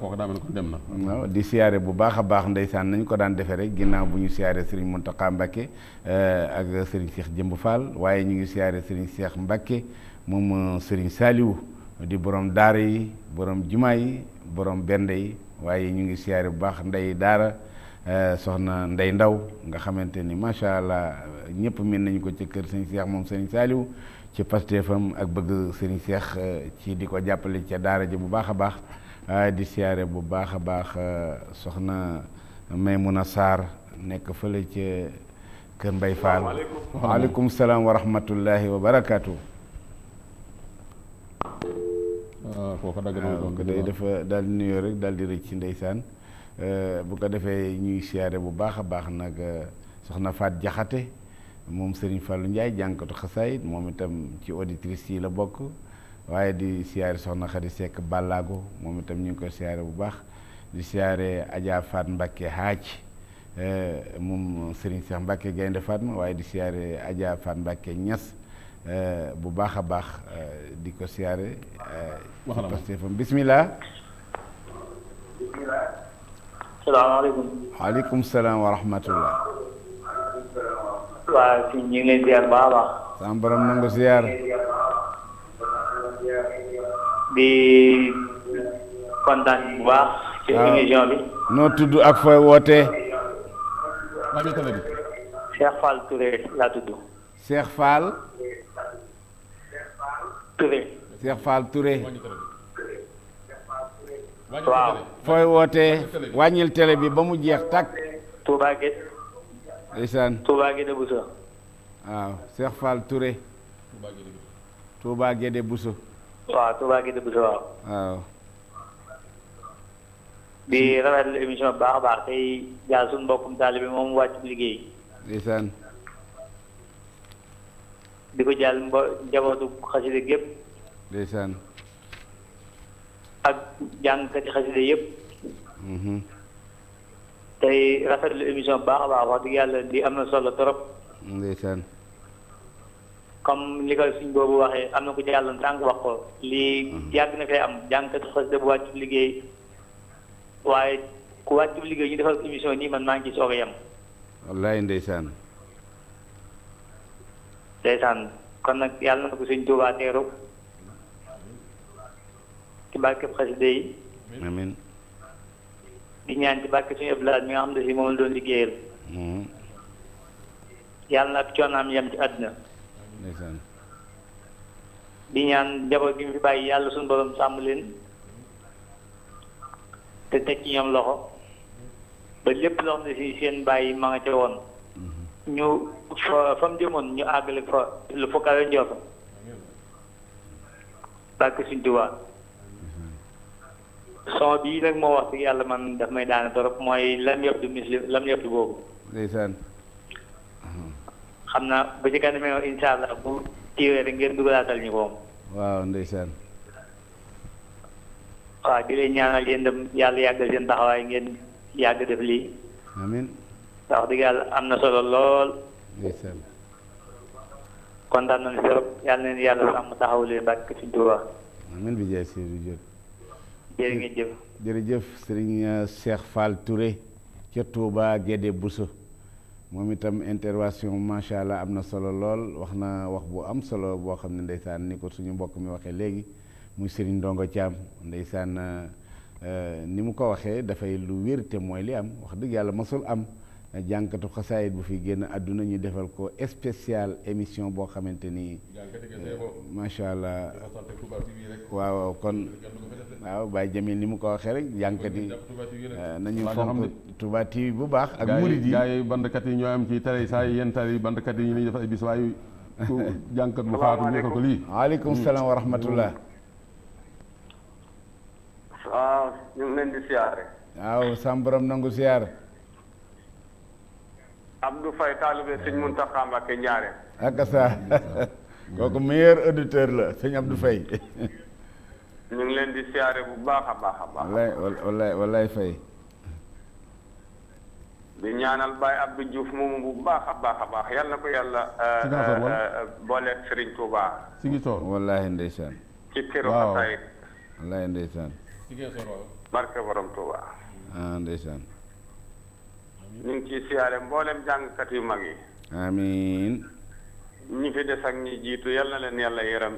kooku daa mel ko dem na waaw di siyaare bu baax a baax ndeysaan nañ ko daan defee rek ginnaaw bu ñu siyaare Serigne Mountakha Mbacké ak Serigne Cheikh Jëmb Fall waaye ñu ngi siyaare Serigne Cheikh Mbacké moom Serigne Saliou di borom daara yi borom jumaa yi borom bende yi waaye ñu ngi siyaare bu baax ndey daara soxna Ndey Ndaw nga xamante ni macha allah ñëpp min nañu ko ci kër Serigne Cheikh moom Serigne Saliou ci pasteefam ak bëgg Serigne Cheikh ci di ko jàppale ca daara ji bu baax a baax di siyaare bu baax a baax soxna Maymuna Sarr nekk fële ca kër Mbay Fall waaleykum salaam wa rahmatullahi wa barakaatu kooku dagg na ko day dafa daal di nuyoo rek daal di rëcc ci ndeysaan bu ko defee ñuy siyaare bu baax a baax nag soxna Faat Jaxate moom Serigne Fallou Ndiaye jànkatu xasaayit moom itam ci auditrice yi la bokk waaye di siyaare soxna Xadi Seck Ballago moom itam ñu ngi koy siyaare bu baax di siyaare Adja Faat Mbacké Haaj moom Serigne Cheikh Mbacké Gaynde Fatma waaye di siyaare Adja Faat Mbacké Ñas bu baax a baax di ko siyaare pastéefam bismillah salaamaaleykum waaleykum salaam wa rahmatullah waaw si ñu ngi leen ziar baax a baax sama borom nangu siyaar di kontaan bu baax ci émission bi noo tudd ak fooy wootee Cheikh Fall Touré laa tudd Cheikh Fall Touré Cheikh Fall Touré waaw fooy wootee wàññil télé bi ba mu jeex tàkk Touba Guédé ndeysaan Touba Guédé Bousso waaw Cheikh Fall Touré Touba Guédé Bousso waaw Touba Guédé Bousso waaw di rafetlu émission bi baax a baax tey jaar suñu mbokkum taalibe moom wàcc liggéey ndeysaan di ko jàll njabootu xasida gépp ndeysaan ak jàngkati xasida yëpp tey rafetlu émission baax a baax wax dëgg yàlla di am na solo trop ndeysaan comme li ko suñ boobu waxee am na ko jàlloon tànk wax ko lii yàgg na fee am jàngkati xasida bu wàccu liggéey waaye ku wàccu liggéey ñu defal émission nii man maa ngi ci soog a yem wallaay ndeysaan ndeysaan kon nag yàlla na ko suñ Tuubaa teeru ci barkeb xasida yi amiin di ñaan ci barke suñu Abdoulaye mi nga xam ne si moom la doon liggéeyal yàlla na ak coonaam yem ci àdduna ndeysaan di ñaan njaboot gi mu fi bàyyi yàlla suñu borom sàmm leen te teg ci ñoom loxo ba lépp loo xam ne si seen bàyyi ma nga ca woon ñu fa mu jëmoon ñu àggale fa lu fa kawe njortam barke suñ Tuubaa son bii nag moo wax dëgg yàlla man daf may daane torop mooy lam yëpp du muslim lam yëpp du boobu ndeysaan xam naa ba ci kanamee incha allah bu tiiwee rek ngeen dugalaatal ñu ko moom waaw ndeysaan waaw di leen ñaanal yéen dem yàlla yàggal seen taxawaay ngeen yàgg def lii amiin wax dëgg yàlla am na solo lool ndeysaan kontaan nañu si trop yàlla neen yàlla sàmm taxaw leen barke suñ Tuubaa amiin bi jaay Seydou Diop jërë ngeen jëf jërëjëf Serigne Cheikh Fall Touré ca Touba Guédé Bousso moom itam intervention macha allah am na solo lool wax na wax bu am solo boo xam ne ndeysaan ni ko suñu mbokk mi waxee léegi muy Serigne Ndongo Thiam ndeysaan ni mu ko waxee dafay lu wér te mooy li am wax dëgg yàlla masul am jànkatu xasaayit bu fi génn àdduna ñu defal ko spécial émission boo xamante ni macha allah waaw kon waaw Baye Jamil ni mu ko waxee rek jànkat yi nañu fonk Touba TV bu baax ak murid yi gaa yi bandkat yi ñoo am ci télé saa yi yenn télé yi bandkat yi ñu def ay bis waaye ku jànkat bu faatu ñu ko lii waaleykum salaam wa rahmatullah waaw ñu ngi leen di siyaare. waaw sam borom nangu siyaar. Abdou Faye taalibe sëñ Muntaxa Mbàkke Njaare. ak sa kooku meilleur auditeur la sëñ Abdou Faye. ñu ngi leen di siyaare bu baax a baax a baax. wallaay Faye. di ñaanal Baye Abdou Diouf moomu bu baax a baax a baax yal na ko yàlla. booleeg Serigne Touba. Sigicoor wallaahi ndeysaan. ci këru Xasaayid. wallaahi ndeysaan. barke borom Touba. ndeysaan. ñu ngi ciy siyaare mboolem jàngkat yu mag yi. amiin. ñi fi des ak ñi jiitu yal na leen yàlla yërëm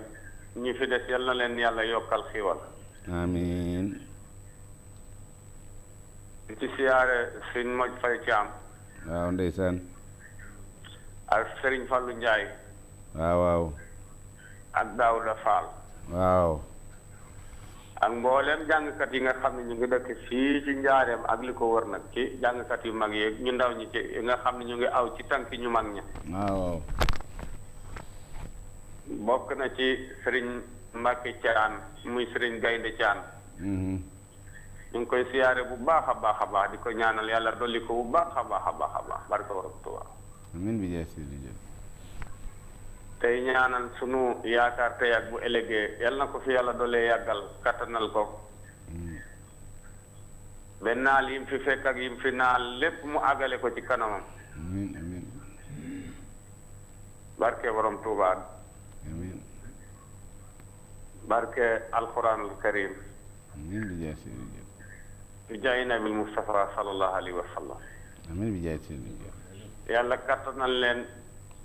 ñi fi des yal na leen yàlla yokkal xiiwal. amiin. di ci siyaare sëñ Moj Fay Caam. waaw ndeysaan. ak Serigne Fallou Ndiaye. waaw. ak Daouda Fall. waaw. ak mbooleem jàngkat yi nga xam ne ñu ngi dëkk fii ci njaareem ak li ko wër nag ci jàngkat yu mag yi ñu ndaw ñi ci nga xam ne ñu ngi aw ci tànk ñu mag ña. waaw. bokk na ci Serigne Mbacke Thian muy Serigne Gaynde Thian. ñu ngi koy siyaare bu baax a baax a baax di ko ñaanal yàlla dolli ko bu baax a baax a baax a baax barke borom Tuuba. amiin bi jaay si li jël. tey ñaanal sunu yaakaar tey ak bu ëllëgee yal na ko fi yàlla doole yàggal kattanal ko. benn naal yi mu fi fekk ak yi mu fi naal lépp mu àggale ko ci kanamam. amiin amiin. barke borom Tuuba. amiin. barke alquranul karim. amiin bi jaay si li jël. bi jaay nabil Mustafa sallallahu alayhi wa sallam. amiin bi jaay si li jël. yàlla kattanal leen.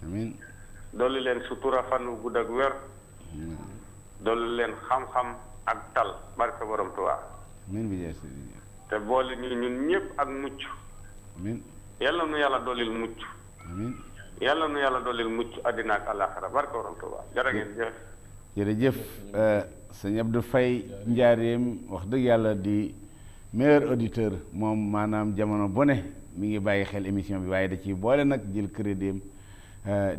amiin. dolli leen sutura fan wu gudd ak wér. dolli leen xam-xam ak tal barke borom Tuuba. amiin bi jaay si li jël. te boole ñu ñun ñëpp ak mucc. amiin. yàlla nu yàlla dollil mucc. amiin. yàlla nu yàlla dollil mucc àddina ak àllaaxira barke borom Tuuba jërë ngeen jëf. jërëjëf sëñ Abdou Faye njaareem wax dëgg yàlla di meilleur auditeur moom maanaam jamono bu ne mi ngi bàyyi xel émission bi waaye da ciy boole nag jël crédit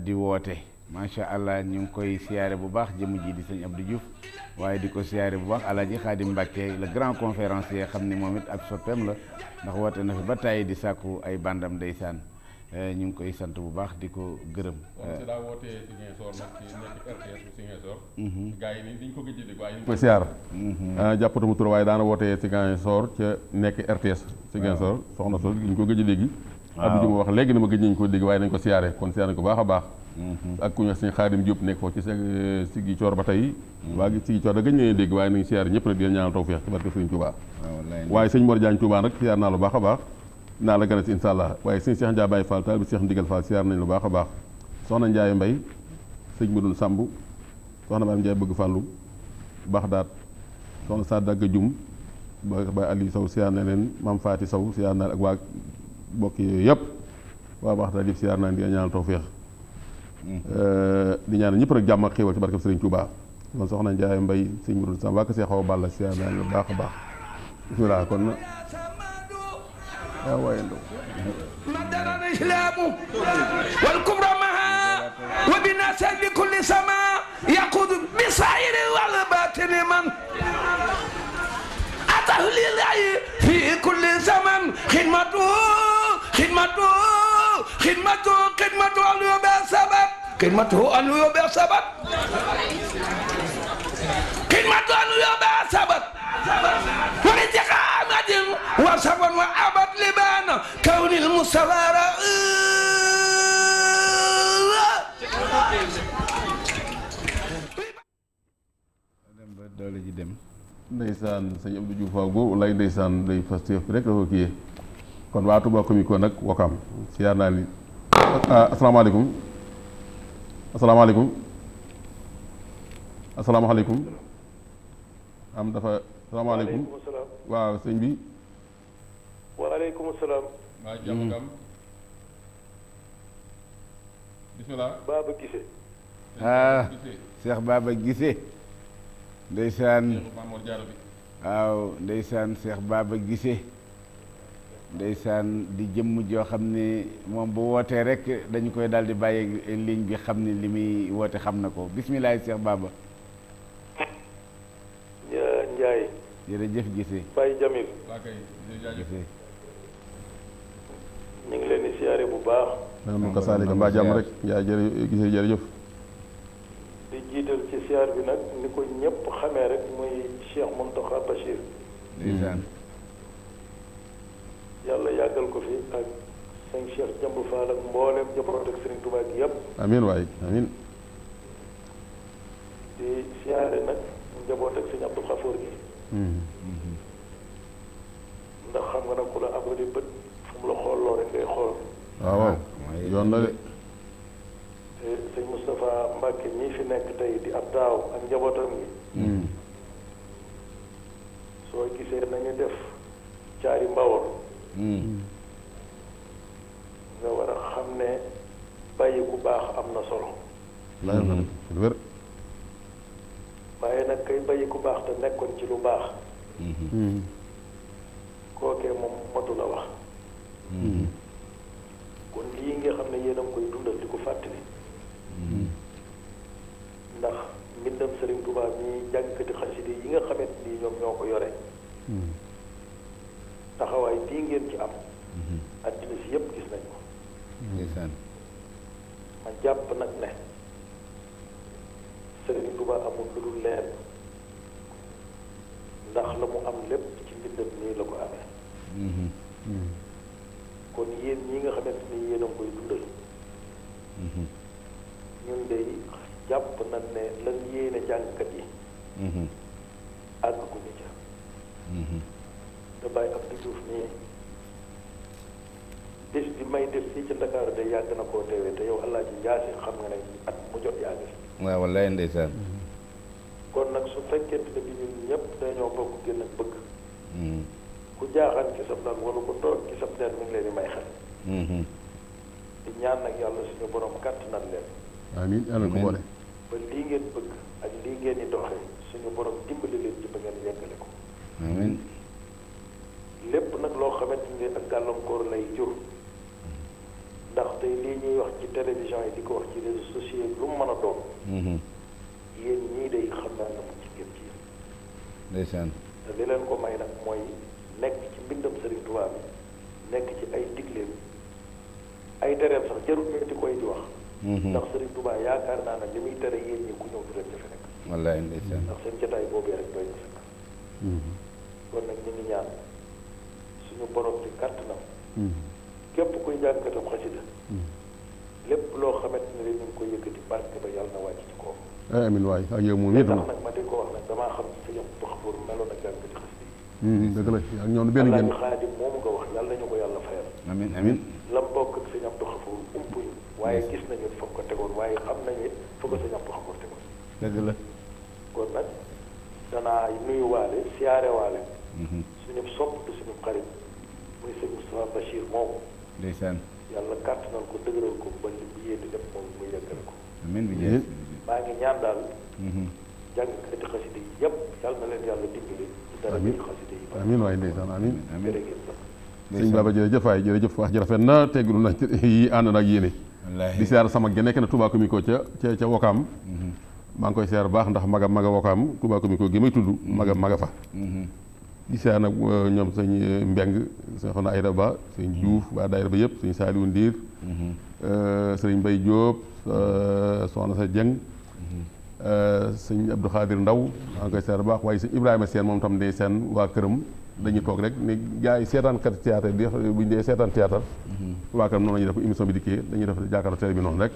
di woote macha allah ñu ngi koy siyaare bu baax jëmu ji di sëñ Abdou Diouf waaye di ko siyaare bu baax Alaaji Xaadim Mbàkke le grand conférencier xam ni moom it ak soppeem la ndax woote na fi ba tàyyi di sàkku ay bandam ndeysaan ñu ngi koy sant bu baax di ko gërëm. waaw si daa wootee Ziguinchor nag ci nekk RTS bu Ziguinchor. gars yi nii dañ ko gëj a dégg waaye ñu ngi koy siyaar. jàppatuma tur waaye daana wootee Ziguinchor ca nekk RTS. Ziguinchor soxna Sol ñu ko gëj a dégg. waaw Abdou Diouf wax léegi ni ma gëj nañu ko dégg waaye nañ ko siyaare kon siyaare nañ ko baax a baax. ak ku ñu wax sëñ Xaadim Diop nekk foofu ci Ziguinchor ba tey. waa Ziguinchor da gëj nañu dégg waaye nañu siyaare ñëpp nag di ñaanal tawfeex ci barke Sëriñ Touba. waaye sëñ Mor Diagne Touba nag siyaar naa lu baax a baax naa la gën a si incha allah waaye sëñ Cheikh Ndiaye Baye Fall taal bi Cheikh Ndigal Fall siyaar nañ lu baax a baax soxna Ndiaye Mbay sëñ Madun Samb soxna Baye Ndiaye bëgg fàllu Baxdaat soxna Sa Dagga Jum Baye Aliou Sow siyaar na leen Maam Faati Sow siyaar naa ak waa mbokk yooyu yëpp waa Baxdaat yëpp siyaar naa di ñaanal tawfeex di ñaanal ñëpp nag jàmm ak xéewal ci barkeb Sëriñ Touba kon soxna Ndiaye Mbay sëñ Madun Samb waa ko see xaw a balla siyaar naa lu baax a baax bismillah kon na مدر الإسلام والكبرى معها وبالناس لكل سماء يقود بصائر والباطن من أتاه لله في كل زمن خدمته خدمته خدمته خدمته أن يبيع سبب خدمته أن يبيع سبب خدمته أن يبيع سبب والاستقامة وصبر وأبد لبان كون المصطفى doole ji dem ndeysaan sëñ Abdou Diouf waaw góor lay ndeysaan day fas yëf rek dafa kii kon waa Touba Comico nag Wakam siyaar naa li asalaamaaleykum asalaamaaleykum asalaamaaleykum am dafa asalaamaaleykum waaw sëñ bi waaleykum salaam waa jàmm ngam bismillah Baba Gise Cheikh Baba Gise ndeysaan Mamour Diallo bi waaw ndeysaan Cheikh Baba Gise ndeysaan di jëmm joo xam ne moom bu wootee rek dañu koy daal di bàyyi ligne bi xam ne li muy woote xam na ko bismillah Cheikh Baba Njaay jërëjëf Gise. Baye Jamil. Gise. ñu ngi leen di siyaare bu baax. mu ko saalika mbaa jàmm rek yaa Gise jërëjëf. di jiital ci siyaar bi nag ni ko ñëpp xamee rek muy Cheikh Mountakha Bachir. ndeysaan. yàlla yàggal ko fi ak sëñ Cheikh Jëmb Fall ak mboolem njaboot ak Serigne Touba gi yëpp. amiin waay amiin. di siyaare nag njaboot ak sëñ Abdou Khafour gi. ndax xam nga nag ku la abadi bët fu mu la xooloo rek ngay xool. waaw waaw yoon na de. te sëñ Moustapha Mbacke ñii fi nekk tey di ab daaw ak njabootam gi. soo gisee nañu def caari mbawor. nga war a xam ne bàyyi ku baax am na solo. wér. waaye nag kay bàyyi ku baax te nekkoon ci lu baax. kookee moom matu la wax. kon lii nga xam ne yéen a ngi koy dundal di ko fàttali. ndax mbindam Serigne Touba mi jàngkati xasida yi nga xamante ni ñoom ñoo ko yore. taxawaay bii ngeen ci am. addina si yëpp gis nañ ko. ndeysaan. ma jàpp nag ne Serigne Touba amul lu dul leen ndax la mu am lépp ci mbindam nii la ko amee. kon yéen ñi nga xamante ni yéen a ngi koy dundal. ñun de jàpp nañ ne lan yéene jàngkat yi. àgg gu ñu ca. te Baye Abdou Diouf nii des bi may def fii ci Ndakaaru de yàgg na koo teewee te yow Alaaji Njaase xam nga ne at mu jot yaa ngi fi. waaw wallaay ndeysaan. kon nag su fekkente ne bi ñun ñëpp dañoo bokk gën a bëgg. ku jaaxaan ci sab dal wala ku toog ci sab der mi ngi leen di may xel. di ñaan nag yàlla suñu borom kàttanal leen. amiin yàlla ko boole. ba lii ngeen bëgg ak lii ngeen di doxee suñu borom dimbali leen ci ba ngeen yeggale ko. amiin. lépp nag loo xamante ni ak gàllankoor lay jur. ndax tey lii ñuy wax ci télévision yi di ko wax ci réseaux sociaux yi lu mu mën a doon. yéen ñii day xam naa ne mu ci gën ci yéen. ndeysaan. te li leen ko may nag mooy nekk ci mbindam Serigne Touba bi nekk ci ay digleem ay tereem sax jarul ñu di koy di wax. ndax Serigne Touba yaakaar naa ne li muy tere yéen ñi ku ñëw du leen jafe nekk. wallaay ndeysaan. ndax seen jotaay boobee rek doy na sëkk. kon nag ñu ngi ñaan suñu borom ci kàttanam. képp kuy jàngkatam xasida lépp loo xamante ne ñu ngi koy yëkkati barke ba yàlla na wàcc ci kawam. amiin waay ak yow moom itam. tax nag ma di ko wax nag damaa xam si ñoom Baxfoor meloon ak jàngkati xasida yi. dëgg la ak ñoom benn ngeen. Xaadim moomu nga wax yàlla nañu ko yàlla fayal. amiin amiin. lam bokk ak sëñ Abdou Xafoor umpuñu waaye gis nañu fa ko tegoon waaye xam nañu fa ko sëñ Abdou Xafoor tegoon. dëgg la. kon nag danaa nuyuwaale siyaarewaale. suñu sopp du suñu xarit muy sëñ Moustapha Bachir moomu. ndeysaan. yàlla kàttanal ko dëgëral ko ba li bu yéene def moom muy yeggale ko. amiin bi jeex. maa ngi ñaan daal. jàngkati xasida yi yëpp yàlla na leen yàlla dimbali. ci dara bi xasida yi. amiin waay ndeysaan amiin. amiin sëñ Baba jërëjëf waay jërëjëf wax ji rafet na teggulu na yi ànd na ak yéene. di siyaar sama gi nekk na Touba Comico ca Wakaam. maa ngi koy siyaar baax ndax maga Wakaam Touba Comico gi may tudd maga fa. di siyaar nag ñoom sëñ Mbeng sëñ Xona Ayda Ba sëñ Diouf waa daayira ba yëpp sëñ Saaliwu Ndiir sëñ Mbay Jóob soxna sa Jeng sëñ Abdou Khadir Ndaw maa ngi koy siyaar baax waaye sëñ Ibrahima Seen moom tam de seen waa këram dañuy toog rek ni gars yi seetaankat théâtre di buñ dee seetaan théâtre waa këram noonu la ñuy def émission bi dikkee dañuy def jàkkaarloo télé bi noonu rek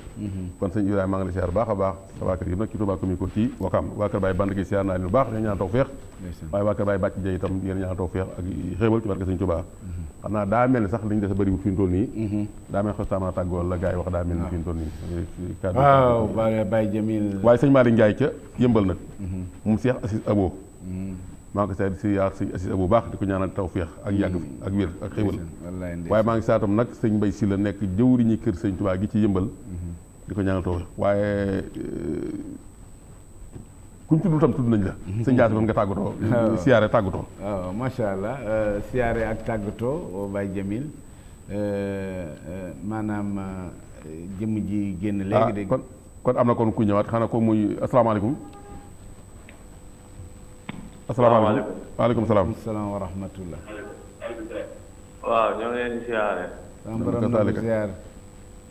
kon sëñ Ibrahima maa ngi lay siyaar baax a baax sa waa kër yëpp nag ci Touba Comico ci Wakam waa kër Baye Band gi siyaar naa leen bu baax ñoo ñaan taw feex waaye waa kër Baye Bàcc Jey itam yéen ñaan taw feex ak xéewal ci barke sëñ Touba xam naa daa mel ni sax li ñu des bëriwul fi ñu toll nii daa mel xos taamana tàggoo la gars yi wax daa mel ni fi ñu toll nii waaw Baye Jamil waaye sëñ Malick Ndiaye ca yëmbal nag moom Cheikh Assis Abo maa ngi ko si yaar sëñ Assis Abo baax di ko ñaanal tawféex ak yàgg fi ak wér ak xéwal waaye maa ngi saatam nag sëñ Mbay si la nekk jëwriñu kër sëñ Tuubaa gi ci yëmbal di ko ñaanal tawféex waaye kuñ tudd tam tudd nañ la sëñ Jaasi moom nga tàggatoo siyaare tàggatoo waaw macha allah siyaare ak tàggatoo Baye Jamil maanaam jëmm ji génn léegi de kon am na kon ku ñëwaat xanaa ko muy asalaamaaleykum asalaamaaleykum waaleykum salaam. salaam wa rahmatullah. waaw ñoo ngi leen di siyaare. sama borom nangu siyaar.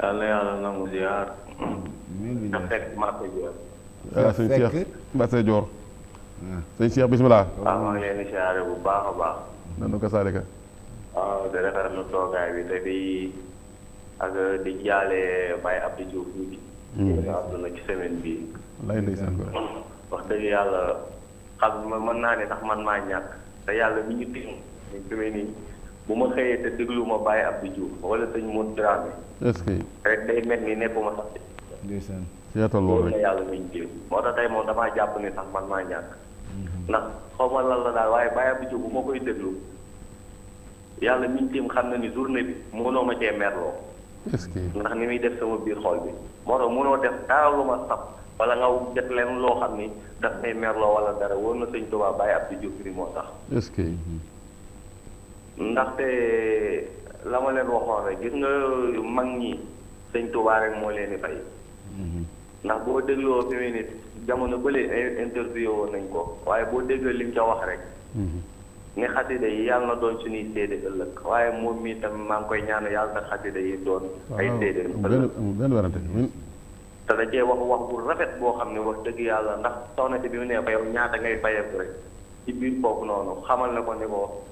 yal na yàlla nangu siyaar. na fekk Mbacke Dior. waaw sëñ Cheikh Mbacke Dior. sëñ Cheikh bisimilah. waaw maa ngi leen di siyaare bu baax a baax. nanu ko saalika. waaw di rafetlu toogaay bi te di jaale Baye Abdou Diouf bi. àdduna ci semaine bii. lay ndeysaan ko. wax dëgg yàlla xam mën naa ne ndax man maa ñàkk te yàlla mi ñu tiim ñu fi mu nii bu ma xëyee te déglu ma Baye Abdou Diouf wala sëñ Modou Dramé. est-ce que. rek day mel ni nekkuma sax ci. ndeysaan. seetal loolu rek yàlla mi ñu tiim moo tax tey moom damaa jàpp ni sax man maa ñàkk. ndax xaw ma lan la daal waaye Baye Abdou Diouf bu ma koy déglu yàlla mi ñu tiim xam na ni journée bi mënoo ma cee merloo. est-ce que. ndax ni muy def sama biir xol bi moo tax mënoo def dara lu ma sab wala nga def leen loo xam ni daf may merloo wala dara wóor na sëñ Tuubaa Baye Abdou Diouf bi moo tax. est-ce que. ndaxte la ma leen waxoon rek gis nga mag ñi sëñ Tuubaa rek moo leen di fay. ndax boo dégloo fi mu ne jamono bële interview woon nañ ko waaye boo dégloo li mu ca wax rek. ne xasida yi yàlla na doon suñuy séede ëllëg waaye moom mii tam maa ngi koy ñaan yàlla na xasida yi doon ay séede ëllëg. benn warante. te da cee wax bu rafet boo xam ne wax dëgg yàlla ndax soxna si bi mu ne ko yow ñaata ngay fayeeku rek ci biir foofu noonu xamal na ko ne ko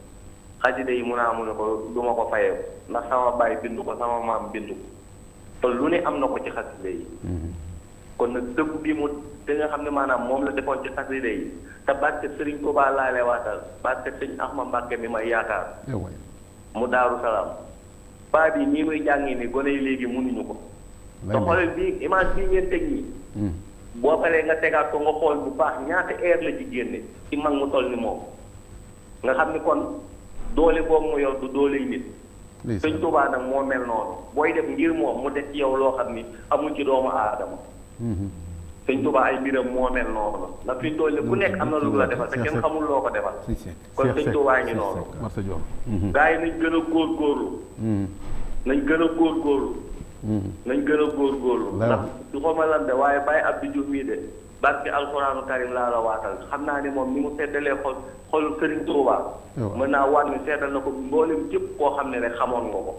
xasida yi mun ne ko du ma ko fayeeku ndax sama baay bindu ko sama maam bindu ko te lu ne am na ko ci xasida yi. kon nag dëgg bi mu da nga xam ne maanaam moom la defoon ci xasida yi te barke Sëriñ Tuubaa laa lay waatal barke Sëriñ Ahmad Mbàkke mi may yaakaar mu Daaru Salaam paa bi nii muy jàngi ni gone yi léegi mënuñu ko te xoolal bii image bii ngeen teg nii boo paree nga tegaat ko nga xool bu baax ñaata heure la ci génne ci mag mu toll ni moom nga xam ni kon doole boobu mu yor du doole yi nit Sëriñ Tuubaa nag moo mel noonu booy def ngir moom mu def ci yow loo xam ni amul ci doomu aadama Sëñ Tuubaa ay mbiram moo mel noonu la ndax fi ñu toll ku nekk am na lu la defal te kenn xamul loo ko defal kon Sëñ Tuubaa ngi noonu gaa yi nañ gën a góorgóorlu nañ gën a góorgóorlu nañ gën a góorgóorlu ndax du ko ma lan de waaye Baye Abdou Diouf mii de barke alxuraanu karim laa la waatal xam naa ni moom ni mu seddalee xolu Sëriñ Tuubaa mën naa waat ni seddal na ko mboolem képp koo xam ne rek xamoon nga ko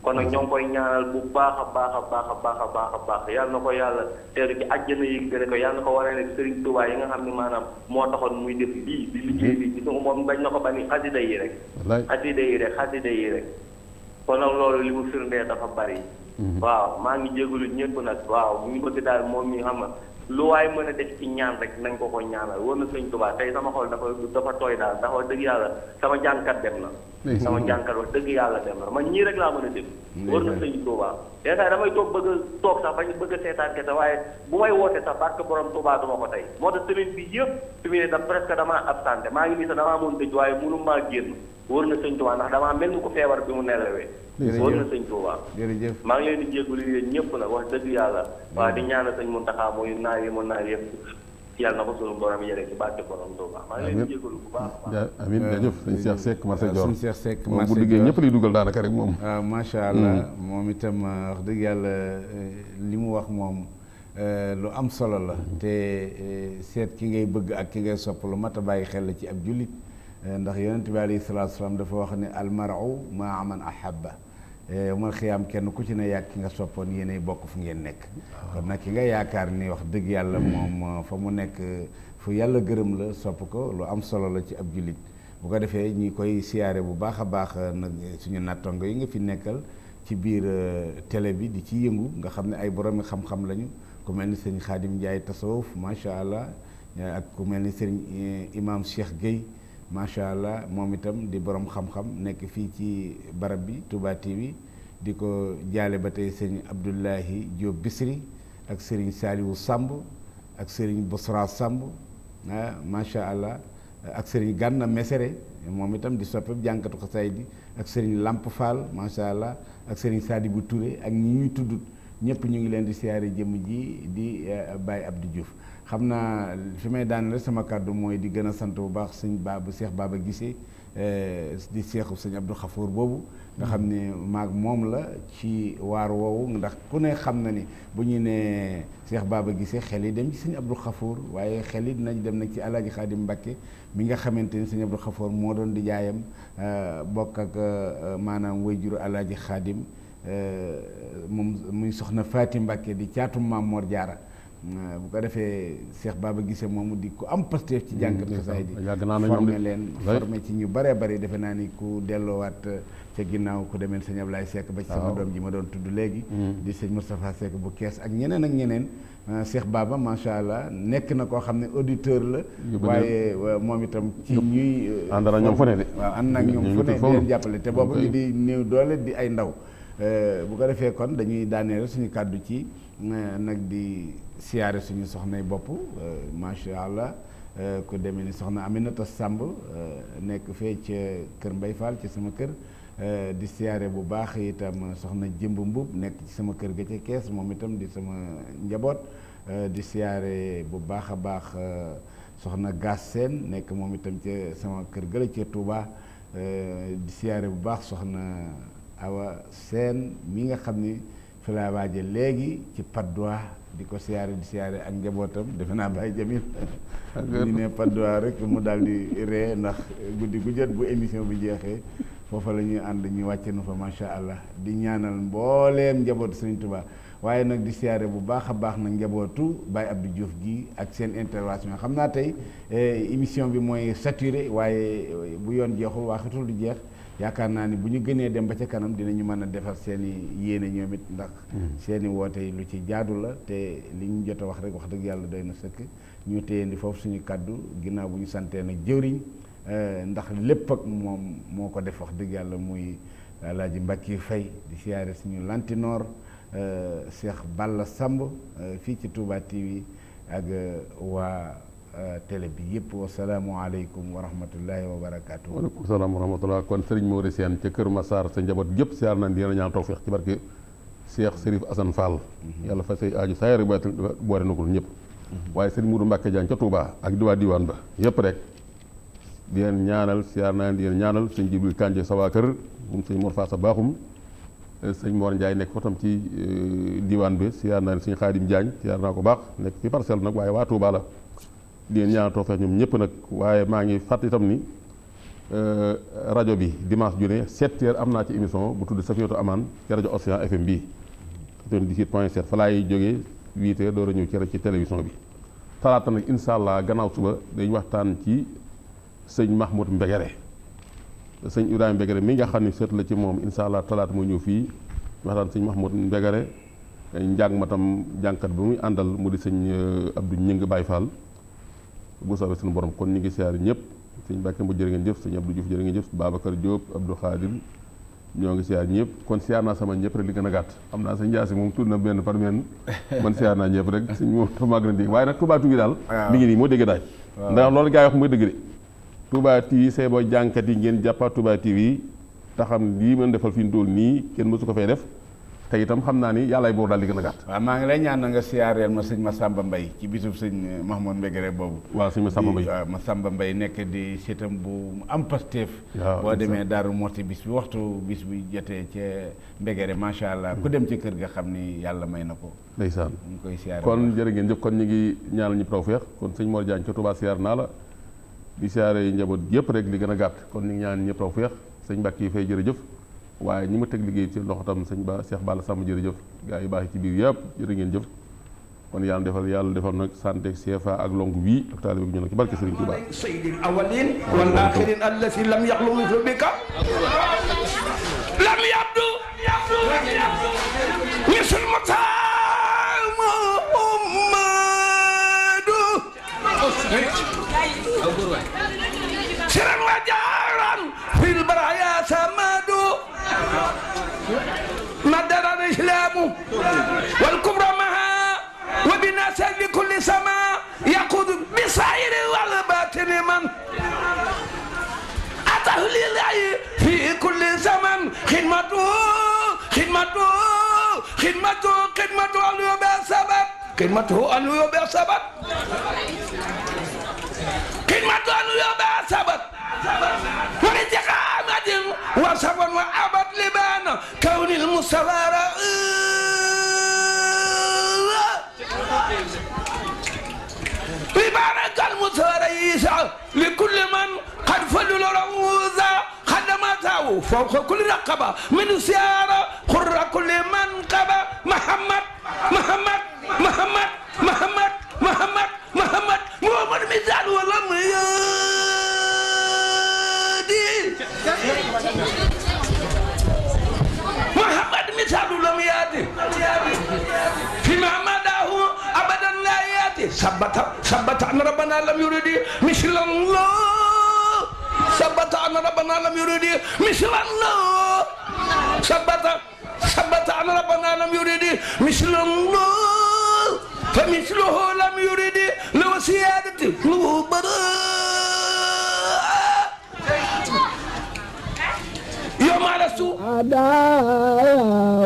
kon nag ñoo ngi koy ñaanal bu baax a baax a baax a baax a baax a baax yàlla na ko yàlla teeru ci àjjana yi gën a ko yàlla na ko waree nag Sëriñ Tuubaa yi nga xam ne maanaam moo taxoon muy def lii di liggéey bi gis nga moom bañ na ko ba ni xasida yi rek xasida yi rek xasida yi rek kon nag loolu li mu firndee dafa bari waaw maa ngi jégalu ñëpp nag waaw bu ñu bëgg daal moom mi xam lu waay mën a def ci ñaan rek nañ ko ko ñaanal war na Sëñ Tuubaa tey sama xol dafa tooy daal ndax wax dëgg yàlla sama jànkat dem na sama jànkat wax dëgg yàlla dem na man ñii rek laa mën a def war na Sëñ Tuubaa yenn damay toog bëgg a toog sax bañ bëgg a seetaan kese waaye bu may woote sax barke borom Tuubaa duma ko tey moo tax semaine bi yëpp fi mu ne da presque damaa absenté maa ngi nii sax damaa mën dëj waaye mënu maa génn war na Sëñ Tuubaa ndax damaa mel ni ko feebar bi mu nelawee war na Sëñ Tuubaa jërëjëf maa ngi leen di jégalu yéen ñëpp nag wax dëgg yàlla waaye di ñaanal Sëñ Muntaxa muy naa yi mu naa yëpp yàlla na ko sunu borom yére ci barke borom Tuubaa maa ngi leen di jégalu bu baax a baax amiin jaajëf sëñ Cheikh Seck Marché Dior sëñ Cheikh Seck moom bu liggéey ñëpp lay dugal daanaka rek moom waaw macha allah moom itam wax dëgg yàlla li mu wax moom lu am solo la te seet ki ngay bëgg ak ki ngay sopp lu mat a bàyyi xel la ci ab jullit ndax yonent bi alayhi salaatu salaam dafa wax ne almaru maa man ahabba mal xiyaam kenn ku ci ne yàgg ki nga soppoon yéenay bokk fu ngeen nekk kon nag ki nga yaakaar ni wax dëgg yàlla moom fa mu nekk fu yàlla gërëm la sopp ko lu am solo la ci ab jullit bu ko defee ñi koy siyaare bu baax a baax nag suñu nattongo yi nga fi nekkal ci biir télé bi di ci yëngu nga xam ne ay boroomi xam-xam lañu ku mel ni sëñ Xaadim Njaay tasawuf macha allah ak ku mel ni sëñ imam Cheikh Gueye macha allah moom itam di borom xam-xam nekk fii ci barab bi Touba TV di ko jaale ba tey sëñ Abdoulahi Diop Bisri ak sëriñ Saliwu Samb ak sëriñ Bosra Samb macha allah ak sëriñ Gànna Mesere moom itam di soppeeb jànkatu xasaay di ak sëriñ Lamp Fall macha allah ak sëriñ Sadibou Touré ak ñi ñuy tudd ñëpp ñu ngi leen di siyaare jëmm ji di Baye Abdou Diouf xam naa fi may daanale sama kàddu mooy di gën a sant bu baax sëñ Cheikh Baba Guissé di seexu sëñ Abdou Khafour boobu nga xam ne maag moom la ci waar woowu ndax ku ne xam na ni bu ñu nee Cheikh Baba Guissé xel yi dem ci sëñ Abdou Khafour waaye xel yi dinañ dem nag ci Alaaji Xaadim Mbakke mi nga xamante ni sëñ Abdou Khafour moo doon di jaayam bokk ak maanaam wayjuru Alaaji Xaadim moom muy soxna Faati Mbakke di caatum Maam Mor Jaara bu ko defee Cheikh Baba Guissé moomu di ko am pasteef ci jànkat xasaay di formé leen formé ci ñu bëree bëri defe naa ni ku delloowaat ca ginnaaw ku demee sëñ Ablaye Seck ba ci sama doom ji ma doon tudd léegi di sëñ Moustapha Seck bu Kees ak ñeneen ak ñeneen Cheikh Baba macha allah nekk na koo xam ne auditeur la waaye moom itam ci ñuy ànd na ñoom fu ne de waaw ànd na ñoom fu ne di leen jàppale te boobu ñu di néew doole di ay ndaw bu ko defee kon dañuy daaneel suñu kàddu ci nag di siyaare suñu soxnay bopp macha allah ku demee ni soxna Aminata Samb nekk fee ca kër Mbay Fall ci sama kër di siyaare bu baax itam soxna Jëmb Mbub nekk ci sama kër ga ca Kees moom itam di sama njaboot di siyaare bu baax a baax soxna Gaas Seen nekk moom itam ca sama kër ga la ca Touba di siyaare bu baax soxna Awa Seen mi nga xam ni fi laa waaje léegi ci Padois di ko siyaare di siyaare ak njabootam defe naa Baye Jamil ñu ne Padois rek mu daal di ree ndax guddi gu jot bu émission bi jeexee foofa la ñuy ànd ñu wàcce nu fa macha allah di ñaanal mbooleem njabootu Sëriñ Tuubaa waaye nag di siyaare bu baax a baax nag njabootu Baye Abdou Diouf gi ak seen intervention xam naa tey émission bi mooy saturé waaye bu yoon jeexul waaxitul du jeex yaakaar naa ni bu ñu gënee dem ba ca kanam dinañu mën a defar seen i yéene ñoom it ndax seen i woote yi lu ci jaadu la te li ñu jot a wax rek wax dëgg yàlla doy na sëkk ñu téyendi foofu suñu kàddu ginnaaw bu ñu santee nag jëwriñ ndax lépp ak moom moo ko def wax dëgg yàlla muy Alaaji Mbakki Fay di siyaare suñu lantinoor Cheikh Balla Samb fii ci Touba TV ak waa télé bi yëpp wasalaamualeykum wa rahmatullahi wa barakaatu. waaleykum salaam wa rahmatullah kon Serigne Mori Sène ca Kër Massar sa njaboot gépp siyaar nañ di ñaan tawfiq ci barke Cheikh Serif Assane Fall. yàlla fa say aaju saa yore boole na ko ñëpp. waaye Serigne Moudou Mbacke Diagne ca Touba ak diwaan ba yëpp rek di leen ñaanal siyaar naa di leen ñaanal sëñ Jibril Kànje sa waa kër moom sëñ Mor Faasa Baaxum sëñ Mor Ndiaye nekk fa tam ci diwaan bi siyaar naa sëñ Xaadim Diagne siyaar naa ko baax nekk fi Parcelles nag waaye waa Touba la. di leen ñaanal toofeex ñoom ñëpp nag waaye maa ngi fàtt itam ni rajo bi dimanche ju ne 7h am naa ci émission bu tudd Safiyatu Amaan ci rajo Océan FM bii 98.7 fa laay jógee 8h door a ñëw ci télévision bi talaata nag incha allah gannaaw suba dañ waxtaan ci sëñ Mahmoud Mbegere sëñ Ibrahima Mbegere mi nga xam ne seet la ci moom incha allah talaata mooy ñëw fii waxtaan sëñ Mahmoud Mbegere njàng ma tam jànkat bi muy àndal mu di sëñ Abdou Ñing Baye Fall bu soobee suñu borom kon ñu ngi siyaare ñëpp sëñ Mbàkke bu jërë ngeen jëf sëñ Abdou Diouf jërë ngeen jëf Babacar Diop Abdou Khadir ñoo ngi siyaar ñëpp kon siyaar naa sama ñëpp rek li gën a gàtt xam naa sëñ Ndiass moom tudd na benn par benn man siyaar naa ñëpp rek sëñ moom tamaa gën a dégg waaye nag Touba TV daal mi ngi nii moo dégg daaj ndax loolu gaa yi wax mooy dëgg de Touba TV say boo jànkat yi ngeen jàppa Touba TV te xam lii mën defal fi ñu toll nii kenn mësu ko fay def te itam xam naa ni yàllaay buur daal di gën a gàtt waaw maa ngi lay ñaan na nga siyaareel ma sëñ Massamba Mbaye ci bisub sëñ Mahmoud Mbegere boobu waaw sëñ Massamba Mbaye waaw Massamba Mbaye nekk di seetam bu am pasteef boo demee Daaru Moxti bis bi jotee ca Mbegere macha allah ku dem ca kër ga xam ni yàlla may na ko ndeysaan ñu ngi koy siyaare kon jërë ngeen jëf kon ñu ngi ñaanal ñëpp tawfeex kon sëñ Mor Diagne ca Touba siyaar naa la di siyaare njaboot yëpp rek li gën a gàtt kon ñu ngi ñaanal ñëpp tawfeex sëñ Mbàkke yi fay jërëjëf waaye ñi ma teg liggéey ci loxo tam sëñ Ba Cheikh Balla Samb jërëjëf gaa yu baax yi ci biir yëpp jërë ngeen jëf kon yàlla defal nag santé CFA ak longu bii ak taalibe bi ñu nag ci barke Sëriñ Tuubaa sayyidil awwalin wal axirin allati lam yaxlu mithlu bika lam yabdu misl Muhammadu siran wa jaaran fil baraya samadu مدد الإسلام والكبرى معها وبناس لكل سماء يقود بصائر والباطن من أتاه لله في كل زمن خدمته اليوم سبب خدمته اليوم سبب ولتقامة وصبا وأبد لبان كون المصطفى ببارك المصطفى لكل من قد فضل روزا خدمته فوق كل رقبة من سيارة قر كل منقبة محمد محمد محمد محمد محمد محمد محمد مثال ولم يدي محمد مثال لم يأتي فيما مداه أبدا لا يأتي ثبت أن ربنا لم يرد مثل الله ثبت أن ربنا لم يرد مثل الله ثبت أن ربنا لم يرد مثل الله فمثله لم يرد لو سيادته له براء يوم على السوق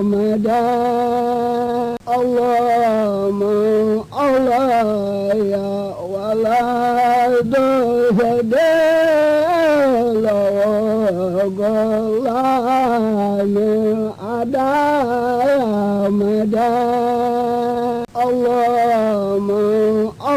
مدى اللهم الله يا ولد فدل وقلان أدى مدى